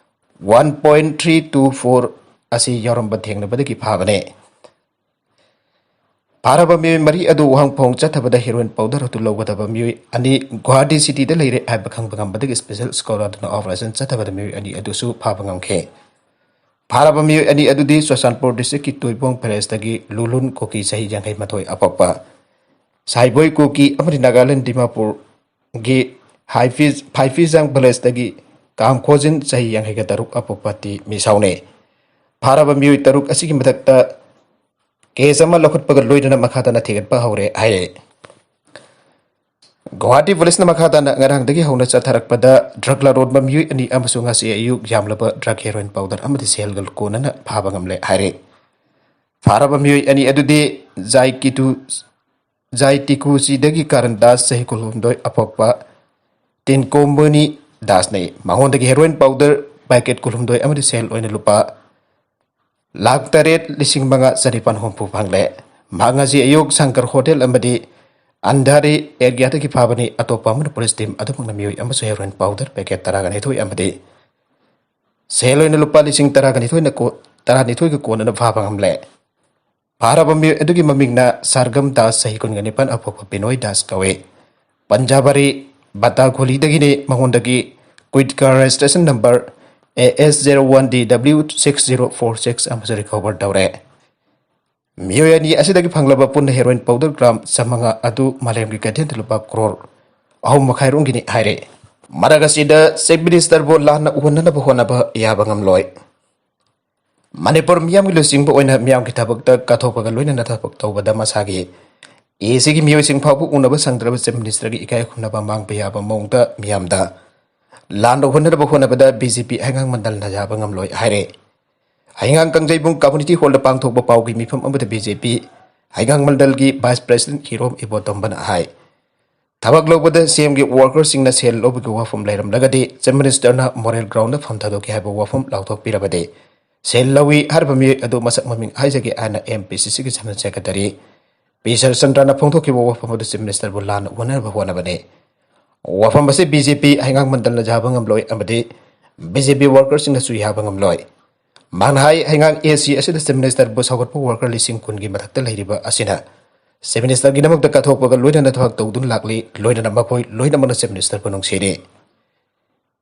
one point three two four ꯑꯁꯤ ꯌꯥꯎꯔꯝꯕ ꯊꯦꯡꯅꯕꯗꯒꯤ ꯐꯥꯕꯅꯦ꯫ ꯐꯥꯔꯕ ꯃꯤꯑꯣꯏ ꯃꯔꯤ ꯑꯗꯨ ꯋꯥꯍꯪ ꯐꯣꯡ ꯆꯠꯊꯕꯗ ꯍꯦꯔꯣꯏꯟ ꯄꯥꯎꯗꯔ ꯑꯗꯨ ꯂꯧꯒꯗꯕ ꯃꯤꯑꯣꯏ ꯑꯅꯤ ꯒꯨꯋꯥꯍꯥꯇꯤ ꯁꯤꯇꯤꯗ ꯂꯩꯔꯦ ꯍꯥꯏꯕ ꯈꯪꯕ ꯉꯝꯕꯗꯒꯤ ꯁ꯭ꯄꯦꯁꯦꯜ ꯁ꯭ꯀ꯭ꯋꯥꯗ ꯑꯗꯨꯅ ꯑꯣꯄꯔꯦꯁꯟ ꯆꯠꯊꯕꯗ ꯃꯤꯑꯣꯏ ꯑꯅꯤ ꯑꯗꯨꯁꯨ ꯐꯥꯕ ꯉꯝꯈꯤ꯫ ꯐꯥꯔꯕ ꯃꯤꯑꯣꯏ ꯑꯅꯤ ꯑꯗꯨꯗꯤ ꯆꯨꯔꯆꯥꯟꯄꯨꯔ ꯗꯤꯁꯇ꯭ꯔꯤꯛꯀꯤ ꯇꯣꯏꯕꯣꯡ ꯚꯤꯂꯦꯖꯇꯒꯤ ꯂꯨꯂꯨꯟ ꯀꯨꯀꯤ, ꯆꯍꯤ ꯌꯥꯡꯈꯩ ꯃꯥꯊꯣꯏ, ꯑꯄꯣꯛꯄ ꯁꯥꯏꯕꯣꯏ ꯀꯨꯀꯤ ꯑꯃꯗꯤ ꯅꯥꯒꯥꯂꯦꯟ ꯗꯤꯃꯥꯄꯨꯔꯒꯤ ꯍꯥꯏꯐꯤ-, ꯐꯥꯏꯐꯤꯖꯥꯡ ꯚꯤꯂꯦꯖꯇꯒꯤ ꯀꯥꯝꯈꯣꯖꯤꯟ, ꯆꯍꯤ ꯌꯥꯡꯈꯩꯒ ꯇꯔꯨꯛ, ꯑꯄꯣꯛꯄ ꯇꯤ ꯃꯤꯁꯥꯎꯅꯤ꯫ ꯐꯥꯔꯕ ꯃꯤꯑꯣꯏ ꯇꯔꯨꯛ ꯑꯁꯤꯒꯤ ꯃꯊꯛꯇ ꯀꯦꯁ ꯑꯃ ꯂꯧꯈꯠꯄꯒ ꯂꯣꯏꯅꯅ ꯃꯈꯥ ꯇꯥꯅ ꯊꯤꯒꯠꯄ ꯍꯧꯔꯦ ꯍꯥꯏꯔꯦ꯫ ꯒꯨꯋꯥꯍꯥꯇꯤ ꯄꯨꯂꯤꯁꯅ ꯃꯈꯥ ꯇꯥꯅ ꯉꯔꯥꯡꯗꯒꯤ ꯍꯧꯅ ꯆꯠꯊꯔꯛꯄꯗ ꯗ꯭ꯔꯒ ꯂꯂꯣꯟꯕ ꯃꯤꯑꯣꯏ ꯑꯅꯤ ꯑꯃꯁꯨꯡ ꯉꯁꯤ ꯑꯌꯨꯛ ꯌꯥꯝꯂꯕ ꯗ꯭ꯔꯒ ꯍꯦꯔꯣꯏꯟ ꯄꯥꯎꯗꯔ ꯑꯃꯗꯤ ꯁꯦꯜꯒ ꯀꯣꯟꯅꯅ ꯐꯥꯕ ꯉꯝꯂꯦ ꯍꯥꯏꯔꯦ꯫ ꯐꯥꯔꯕ ꯃꯤꯑꯣꯏ ꯑꯅꯤ ꯑꯗꯨꯗꯤ ꯖꯥꯏ ꯀꯤꯇꯨ, ꯖꯥꯏ ꯇꯤꯀꯨꯆꯤꯗꯒꯤ ꯀꯥꯔꯟ ꯗꯥꯁ, ꯆꯍꯤ ꯀꯨꯟꯍꯨꯝꯗꯣꯏ, ꯑꯄꯣꯛꯄ ꯇꯤꯟꯀꯣꯃꯨꯅꯤ ꯗꯥꯁꯅꯤ꯫ ꯃꯉꯣꯟꯗꯒꯤ ꯍꯦꯔꯣꯏꯟ ꯄꯥꯎꯗꯔ ꯄꯦꯀꯦꯠ ꯀꯨꯟꯍꯨꯝꯗꯣꯏ ꯑꯃꯗꯤ ꯁꯦꯜ ꯑꯣꯏꯅ ꯂꯨꯄꯥ ꯂꯥꯈ ꯇꯔꯦꯠ ꯂꯤꯁꯤꯡ ꯃꯉꯥ ꯆꯅꯤꯄꯥꯟ ꯍꯨꯝꯐꯨ ꯐꯪꯂꯦ꯫ ꯃꯍꯥꯛ ꯉꯁꯤ ꯑꯌꯨꯛ ꯁꯪꯀꯔ ꯍꯣꯇꯦꯜ ꯑꯃꯗꯤ ꯑꯟꯙꯥꯔꯤ ꯑꯦꯔꯤꯌꯥꯗꯒꯤ ꯐꯥꯕꯅꯤ꯫ ꯑꯇꯣꯞꯄ ꯑꯃꯅ ꯄꯨꯂꯤꯁ ꯇꯤꯝ ꯑꯗꯨꯃꯛꯅ ꯃꯤꯑꯣꯏ ꯑꯃꯁꯨ ꯍꯦꯔꯣꯏꯟ ꯄꯥꯎꯗꯔ ꯄꯦꯀꯦꯠ ꯇꯔꯥꯒ ꯅꯤꯊꯣꯏ ꯑꯃꯗꯤ ꯁꯦꯜ ꯑꯣꯏꯅ ꯂꯨꯄꯥ ꯂꯤꯁꯤꯡ ꯇꯔꯥꯒ ꯅꯤꯊꯣꯏꯅ ꯀꯣ-, ꯇꯔꯥꯅꯤꯊꯣꯏꯒ ꯀꯣꯟꯅꯅ ꯐꯥꯕ ꯉꯝꯂꯦ꯫ ꯐꯥꯔꯕ ꯃꯤꯑꯣꯏ ꯑꯗꯨꯒꯤ ꯃꯃꯤꯡꯅ ꯁꯥꯔꯒꯝ ꯗꯥꯁ, ꯆꯍꯤ ꯀꯨꯟꯒ ꯅꯤꯄꯥꯟ, ꯑꯄꯣꯛꯄ ꯕꯤꯅꯣꯏ ꯗꯥꯁ ꯀꯧꯏ꯫ ꯄꯟꯖꯥꯕꯔꯤ ꯕꯇꯥꯈꯣꯂꯤꯗꯒꯤꯅꯤ꯫ ꯃꯉꯣꯟꯗꯒꯤ Kwid car registration number A S zero one D W six zero four six ꯑꯃꯁꯨ ꯔꯤꯀꯣꯚꯔ ꯇꯧꯔꯦ꯫ ꯃꯤꯑꯣꯏ ꯑꯅꯤ ꯑꯁꯤꯗꯒꯤ ꯐꯪꯂꯕ ꯄꯨꯟꯅ ꯍꯦꯔꯣꯏꯟ ꯄꯥꯎꯗꯔ ꯒ꯭ꯔꯥꯝ ꯆꯥꯃꯉꯥ ꯑꯗꯨ ꯃꯥꯂꯦꯝꯒꯤ ꯀꯩꯊꯦꯜꯗ ꯂꯨꯄꯥ ꯀ꯭ꯔꯣꯔ ꯑꯍꯨꯝ ꯃꯈꯥꯏ ꯔꯣꯝꯒꯤꯅꯤ ꯍꯥꯏꯔꯦ꯫ ꯃꯔꯛ ꯑꯁꯤꯗ ꯆꯤꯐ ꯃꯤꯅꯤꯁꯇꯔꯕꯨ ꯂꯥꯟꯅ ꯎꯍꯟꯅꯅꯕ ꯍꯣꯠꯅꯕ ꯌꯥꯕ ꯉꯝꯂꯣꯏ꯫ ꯃꯅꯤꯄꯨꯔ ꯃꯤꯌꯥꯝꯒꯤ ꯂꯨꯆꯤꯡꯕ ꯑꯣꯏꯅ ꯃꯤꯌꯥꯝꯒꯤ ꯊꯕꯛꯇ ꯀꯠꯊꯣꯛꯄꯒ ꯂꯣꯏꯅꯅ ꯊꯕꯛ ꯇꯧꯕꯗ ꯃꯁꯥꯒꯤ ꯑꯦꯁꯤꯒꯤ ꯃꯤꯑꯣꯏꯁꯤꯡ ꯐꯥꯎꯕ ꯎꯅꯕ ꯁꯪꯗ꯭ꯔꯕ ꯆꯤꯐ ꯃꯤꯅꯤꯁꯇꯔꯒꯤ ꯏꯀꯥꯏ ꯈꯨꯝꯅꯕ ꯃꯥꯡꯕ ꯌꯥꯕ ꯃꯑꯣꯡꯗ ꯃꯤꯌꯥꯝꯗ ꯂꯥꯟꯗ ꯎꯍꯟꯅꯅꯕ ꯍꯣꯠꯅꯕꯗ ꯕꯤ ꯖꯦ ꯄꯤ ꯍꯩꯉꯥꯡ ꯃꯟꯗꯜꯅ ꯌꯥꯕ ꯉꯝꯂꯣꯏ ꯍꯥꯏꯔꯦ꯫ ꯍꯩꯉꯥꯡ ꯀꯥꯡꯖꯩꯕꯨꯡ ꯀꯝꯃ꯭ꯌꯨꯅꯤꯇꯤ ꯍꯣꯜꯗ ꯄꯥꯡꯊꯣꯛꯄ ꯄꯥꯎꯒꯤ ꯃꯤꯐꯝ ꯑꯃꯗ ꯕꯤ ꯖꯦ ꯄꯤ ꯍꯩꯉꯥꯡ ꯃꯟꯗꯜꯒꯤ ꯚꯥꯏꯁ ꯄ꯭ꯔꯦꯁꯤꯗꯦꯟꯠ ꯍꯤꯔꯣꯝ ꯏꯕꯣꯇꯣꯝꯕꯅ ꯍꯥꯏ, ꯊꯕꯛ ꯂꯧꯕꯗ ꯁꯤ ꯑꯦꯝꯒꯤ ꯋꯥꯔꯀꯔꯁꯤꯡꯅ ꯁꯦꯜ ꯂꯧꯕꯒꯤ ꯋꯥꯐꯝ ꯂꯩꯔꯝꯂꯒꯗꯤ ꯆꯤꯐ ꯃꯤꯅꯤꯁꯇꯔꯅ ꯃꯣꯔꯦꯜ ꯒ꯭ꯔꯥꯎꯟꯗ ꯐꯝ ꯊꯥꯗꯣꯛꯀꯦ ꯍꯥꯏꯕ ꯋꯥꯐꯝ ꯂꯥꯎꯊꯣꯛꯄꯤꯔꯕꯗꯤ ꯁꯦꯜ ꯂꯧꯏ ꯍꯥꯏꯔꯤꯕ ꯃꯤꯑꯣꯏ ꯑꯗꯨ ꯃꯁꯛ ꯃꯃꯤꯡ ꯍꯥꯏꯖꯒꯦ ꯍꯥꯏꯅ ꯑꯦꯝ ꯄꯤ ꯁꯤ ꯁꯤꯒꯤ ꯖꯦꯅꯔꯦꯜ ꯁꯦꯀ꯭ꯔꯦꯇꯔꯤ ꯄꯤ ꯁꯔꯆꯟꯗ꯭ꯔꯅ ꯐꯣꯡꯗꯣꯛꯈꯤꯕ ꯋꯥꯐꯝ ꯑꯗꯨ ꯆꯤꯐ ꯃꯤꯅꯤꯁꯇꯔꯕꯨ ꯂꯥꯟꯅ ꯎꯍꯟꯅꯕ ꯍꯣꯠꯅꯕꯅꯤ꯫ ꯋꯥꯐꯝ ꯑꯁꯤ ꯕꯤ ꯖꯦ ꯄꯤ ꯍꯩꯉꯥꯡ ꯃꯟꯗꯜꯅ ꯌꯥꯕ ꯉꯝꯂꯣꯏ ꯑꯃꯗꯤ ꯕꯤ ꯖꯦ ꯄꯤ ꯋꯥꯔꯀꯔꯁꯤꯡꯅꯁꯨ ꯌꯥꯕ ꯉꯝꯂꯣꯏ꯫ ꯃꯍꯥꯛꯅ ꯍꯥꯏ, ꯍꯩꯉꯥꯡ ꯑꯦ ꯁꯤ ꯑꯁꯤꯗ ꯆꯤꯐ ꯃꯤꯅꯤꯁꯇꯔꯕꯨ ꯁꯧꯒꯠꯄ ꯋꯥꯔꯀꯔ ꯂꯤꯁꯤꯡ ꯀꯨꯟꯒꯤ ꯃꯊꯛꯇ ꯂꯩꯔꯤꯕ ꯑꯁꯤꯅ ꯆꯤꯐ ꯃꯤꯅꯤꯁꯇꯔꯒꯤꯗꯃꯛꯇ ꯀꯠꯊꯣꯛꯄꯒ ꯂꯣꯏꯅꯅ ꯊꯕꯛ ꯇꯧꯗꯨꯅ ꯂꯥꯛꯂꯤ, ꯂꯣꯏꯅꯅ ꯃꯈꯣꯏ ꯂꯣꯏꯅꯃꯛꯅ ꯆꯤꯐ ꯃꯤꯅꯤꯁꯇꯔꯕꯨ ꯅꯨꯡꯁꯤꯔꯤ꯫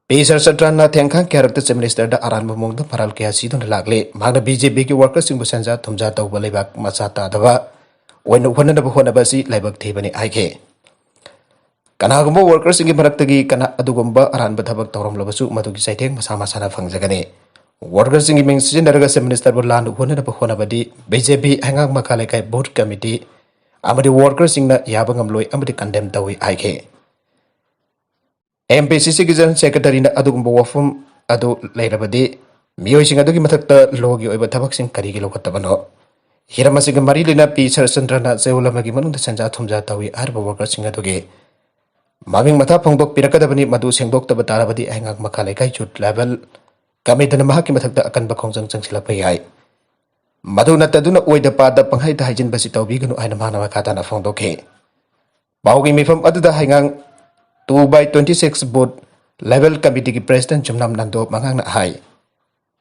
ꯄꯤ ꯁꯔꯆꯟꯗ꯭ꯔꯅ ꯊꯦꯡꯈꯥꯡ ꯀꯌꯥꯔꯛꯇ ꯆꯤꯐ ꯃꯤꯅꯤꯁꯇꯔꯗ ꯑꯔꯥꯟꯕ ꯃꯑꯣꯡꯗ ꯃꯔꯥꯜ ꯀꯌꯥ ꯁꯤꯗꯨꯅ ꯂꯥꯛꯂꯤ꯫ ꯃꯍꯥꯛꯅ ꯕꯤ ꯖꯦ ꯄꯤꯒꯤ ꯋꯥꯔꯀꯔꯁꯤꯡꯕꯨ ꯁꯦꯟꯖꯥ ꯊꯨꯝꯖꯥ ꯇꯧꯕ ꯂꯩꯕꯥꯛ ꯃꯆꯥ ꯇꯥꯗꯕ ꯑꯣꯏꯅ ꯎꯍꯟꯅꯅꯕ ꯍꯣꯠꯅꯕ ꯑꯁꯤ ꯂꯥꯏꯕꯛ ꯊꯤꯕꯅꯤ ꯍꯥꯏꯈꯤ꯫ ꯀꯅꯥꯒꯨꯝꯕ ꯋꯥꯔꯀꯔꯁꯤꯡꯒꯤ ꯃꯔꯛꯇꯒꯤ ꯀꯅꯥ ꯑꯗꯨꯒꯨꯝꯕ ꯑꯔꯥꯟꯕ ꯊꯕꯛ ꯇꯧꯔꯝꯂꯕꯁꯨ ꯃꯗꯨꯒꯤ ꯆꯩꯊꯦꯡ ꯃꯁꯥ ꯃꯁꯥꯅ ꯐꯪꯖꯒꯅꯤ꯫ ꯋꯥꯔꯀꯔꯁꯤꯡꯒꯤ ꯃꯤꯡ ꯁꯤꯖꯤꯟꯅꯔꯒ ꯆꯤꯐ ꯃꯤꯅꯤꯁꯇꯔꯕꯨ ꯂꯥꯟꯅ ꯎꯍꯟꯅꯅꯕ ꯍꯣꯠꯅꯕꯗꯤ ꯕꯤ ꯖꯦ ꯄꯤ ꯍꯩꯉꯥꯡ ꯃꯈꯥ ꯂꯩꯀꯥꯏ ꯕꯨꯊ ꯀꯃꯤꯇꯤ ꯑꯃꯗꯤ ꯋꯥꯔꯀꯔꯁꯤꯡꯅ ꯌꯥꯕ ꯉꯝꯂꯣꯏ ꯑꯃꯗꯤ ꯀꯟꯗꯦꯝ ꯇꯧꯏ ꯍꯥꯏꯈꯤ꯫ ꯑꯦꯝ ꯄꯤ ꯁꯤ ꯁꯤꯒꯤ ꯖꯦꯅꯔꯦꯜ ꯁꯦꯀ꯭ꯔꯦꯇꯔꯤꯅ ꯑꯗꯨꯒꯨꯝꯕ ꯋꯥꯐꯝ ꯑꯗꯨ ꯂꯩꯔꯕꯗꯤ ꯃꯤꯑꯣꯏꯁꯤꯡ ꯑꯗꯨꯒꯤ ꯃꯊꯛꯇ ꯂꯣꯒꯤ ꯑꯣꯏꯕ ꯊꯕꯛꯁꯤꯡ ꯀꯔꯤꯒꯤ ꯂꯧꯈꯠꯇꯕꯅꯣ? ꯍꯤꯔꯝ ꯑꯁꯤꯒ ꯃꯔꯤ ꯂꯩꯅ ꯄꯤ ꯁꯔꯆꯟꯗ꯭ꯔꯅ ꯆꯌꯣꯜ ꯑꯃꯒꯤ ꯃꯅꯨꯡꯗ ꯁꯦꯟꯖꯥ ꯊꯨꯝꯖꯥ ꯇꯧꯏ ꯍꯥꯏꯔꯤꯕ ꯋꯥꯔꯀꯔꯁꯤꯡ ꯑꯗꯨꯒꯤ ꯃꯃꯤꯡ ꯃꯊꯥ ꯐꯣꯡꯗꯣꯛꯄꯤꯔꯛꯀꯗꯕꯅꯤ꯫ ꯃꯗꯨ ꯁꯦꯡꯗꯣꯛꯇꯕ ꯇꯥꯔꯕꯗꯤ ꯍꯩꯉꯥꯡ ꯃꯈꯥ ꯂꯩꯀꯥꯏ ꯌꯨꯠ ꯂꯦꯚꯦꯜ ꯀꯃꯤꯇꯤꯅ ꯃꯍꯥꯛꯀꯤ ꯃꯊꯛꯇ ꯑꯀꯟꯕ ꯈꯣꯡꯖꯪ ꯆꯪꯁꯤꯜꯂꯛꯄ ꯌꯥꯏ꯫ ꯃꯗꯨ ꯅꯠꯇꯗꯨꯅ ꯑꯣꯏꯗ ꯄꯥꯗ ꯄꯪꯍꯥꯏꯗ ꯍꯥꯏꯖꯤꯟꯕꯁꯤ ꯇꯧꯕꯤꯒꯅꯨ ꯍꯥꯏꯅ ꯃꯍꯥꯛꯅ ꯃꯈꯥ ꯇꯥꯅ ꯐꯣꯡꯗꯣꯛꯈꯤ꯫ ꯄꯥꯎꯒꯤ ꯃꯤꯐꯝ ꯑꯗꯨꯗ ꯍꯩꯉꯥꯡ two by twenty six booth level committeeꯒꯤ president ꯆꯨꯝꯅꯥꯝ Nando ꯃꯉꯥꯡꯅ ꯍꯥꯏ,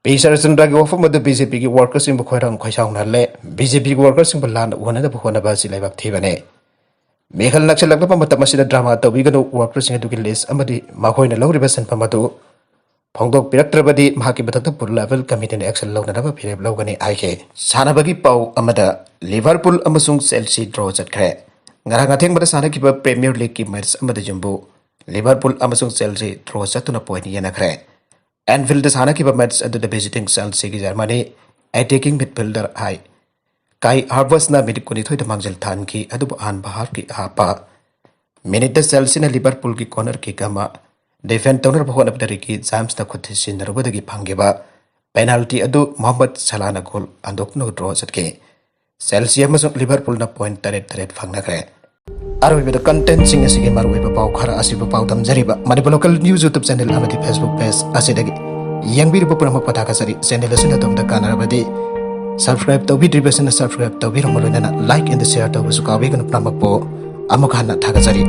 ꯄꯤ ꯁꯔꯠꯆꯟꯗ꯭ꯔꯒꯤ ꯋꯥꯐꯝ ꯑꯗꯨ ꯕꯤ ꯖꯦ ꯄꯤꯒꯤ ꯋꯥꯔꯀꯔꯁꯤꯡꯕꯨ ꯈꯣꯏꯔꯥꯡ ꯈꯣꯏꯁꯥꯎꯅꯍꯜꯂꯦ꯫ ꯕꯤ ꯖꯦ ꯄꯤꯒꯤ ꯋꯥꯔꯀꯔꯁꯤꯡꯕꯨ ꯂꯥꯟꯅ ꯎꯍꯟꯅꯗꯕ ꯍꯣꯠꯅꯕ ꯑꯁꯤ ꯂꯩꯕꯥꯛ ꯊꯤꯕꯅꯤ꯫ ꯃꯤꯈꯜ ꯅꯛꯁꯤꯜꯂꯛꯂꯕ ꯃꯇꯝ ꯑꯁꯤꯗ ꯗ꯭ꯔꯃꯥ ꯇꯧꯕꯤꯒꯅꯨ, ꯋꯥꯔꯀꯔꯁꯤꯡ ꯑꯗꯨꯒꯤ ꯂꯤꯁ ꯑꯃꯗꯤ ꯃꯈꯣꯏꯅ ꯂꯧꯔꯤꯕ ꯁꯦꯟꯐꯝ ꯑꯗꯨ ꯐꯣꯡꯗꯣꯛꯄꯤꯔꯛꯇ꯭ꯔꯕꯗꯤ ꯃꯍꯥꯛꯀꯤ ꯃꯊꯛꯇ ꯐꯨꯜ ꯂꯦꯚꯦꯜ ꯀꯃꯤꯇꯤꯅ ꯑꯦꯛꯁꯟ ꯂꯧꯅꯅꯕ ꯐꯤꯔꯦꯞ ꯂꯧꯒꯅꯤ ꯍꯥꯏꯈꯤ꯫ ꯁꯥꯟꯅꯕꯒꯤ ꯄꯥꯎ ꯑꯃꯗ, ꯂꯤꯚꯔꯄꯨꯜ ꯑꯃꯁꯨꯡ ꯆꯦꯜꯁꯤ ꯗ꯭ꯔꯣ ꯆꯠꯈ꯭ꯔꯦ꯫ ꯉꯔꯥꯡ ꯑꯊꯦꯡꯕꯗ ꯁꯥꯟꯅꯈꯤꯕ ꯄ꯭ꯔꯤꯃꯤꯌꯔ ꯂꯤꯒꯀꯤ ꯃꯦꯆ ꯑꯃꯗ ꯌꯨꯝꯕꯨ ꯂꯤꯚꯔꯄꯨꯜ ꯑꯃꯁꯨꯡ ꯆꯦꯜꯁꯤ ꯗ꯭ꯔꯣ ꯆꯠꯇꯨꯅ ꯄꯣꯏꯟ ꯌꯦꯟꯅꯈ꯭ꯔꯦ꯫ ꯑꯦꯟꯐꯤꯜꯗ ꯁꯥꯟꯅꯈꯤꯕ ꯃꯦꯆ ꯑꯗꯨꯗ ꯚꯤꯖꯤꯇꯤꯡ ꯆꯦꯜꯁꯤꯒꯤ ꯖꯔꯃꯅꯤ ꯑꯦꯇꯦꯀꯤꯡ ꯃꯤꯗꯐꯤꯜꯗꯔ ꯍꯥꯏ ꯀꯥꯏ ꯍꯥꯔꯕꯁꯅ ꯃꯤꯅꯤꯠ ꯀꯨꯟꯅꯤꯊꯣꯏꯗ ꯃꯥꯡꯖꯤꯜ ꯊꯥꯍꯟꯈꯤ, ꯑꯗꯨꯕꯨ ꯑꯍꯥꯟꯕ ꯍꯥꯐꯀꯤ ꯑꯍꯥꯞꯄ ꯃꯤꯅꯤꯠꯇ ꯆꯦꯜꯁꯤꯅ ꯂꯤꯚꯔꯄꯨꯜꯒꯤ ꯀꯣꯔꯅꯔ ꯀꯤꯛ ꯑꯃ ꯗꯤꯐꯦꯟ ꯇꯧꯅꯅꯕ ꯍꯣꯠꯅꯕꯗ ꯔꯤꯀꯤ ꯖꯥꯝꯁꯅ ꯈꯨꯠ ꯁꯤꯟꯅꯔꯨꯕꯗꯒꯤ ꯐꯪꯈꯤꯕ ꯄꯦꯅꯥꯜꯇꯤ ꯑꯗꯨ ꯃꯣꯍꯝꯃꯗ ꯁꯂꯥꯅ ꯒꯣꯜ ꯍꯟꯗꯣꯛꯅ ꯗ꯭ꯔꯣ ꯆꯠꯈꯤ꯫ ꯆꯦꯜꯁꯤ ꯑꯃꯁꯨꯡ ꯂꯤꯚꯔꯄꯨꯜꯅ ꯄꯣꯏꯟ ꯇꯔꯦꯠ ꯇꯔꯦꯠ ꯐꯪꯅꯈ꯭ꯔꯦ꯫ ꯑꯔꯣꯏꯕꯗ ꯀꯟꯇꯦꯟꯁꯤꯡ ꯑꯁꯤꯒꯤ ꯃꯔꯨꯑꯣꯏꯕ ꯄꯥꯎ ꯈꯔ ꯑꯁꯤꯕꯨ ꯄꯥꯎꯗꯝꯖꯔꯤꯕ Manipur local news YouTube channel ꯑꯃꯗꯤ ꯐꯦꯁꯕꯨꯛ ꯄꯦꯖ ꯑꯁꯤꯗꯒꯤ ꯌꯦꯡꯕꯤꯔꯤꯕ ꯄꯨꯝꯅꯃꯛꯄꯨ ꯊꯥꯒꯠꯆꯔꯤ꯫ ꯆꯦꯅꯦꯜ ꯑꯁꯤꯅ ꯑꯗꯣꯝꯗ ꯀꯥꯟꯅꯔꯕꯗꯤ ꯁꯕꯁꯀ꯭ꯔꯥꯏꯕ ꯇꯧꯕꯤꯗ꯭ꯔꯤꯕꯁꯤꯡꯅ ꯁꯕꯁꯀ꯭ꯔꯥꯏꯕ ꯇꯧꯕꯤꯔꯝꯃꯨ, ꯂꯣꯏꯅꯅ ꯂꯥꯏꯛ ꯑꯦꯟ ꯁꯤꯌꯔ ꯇꯧꯕꯁꯨ ꯀꯥꯎꯕꯤꯒꯅꯨ꯫ ꯄꯨꯝꯅꯃꯛꯄꯨ ꯑꯃꯨꯛ ꯍꯟꯅ ꯊꯥꯒꯠꯆꯔꯤ꯫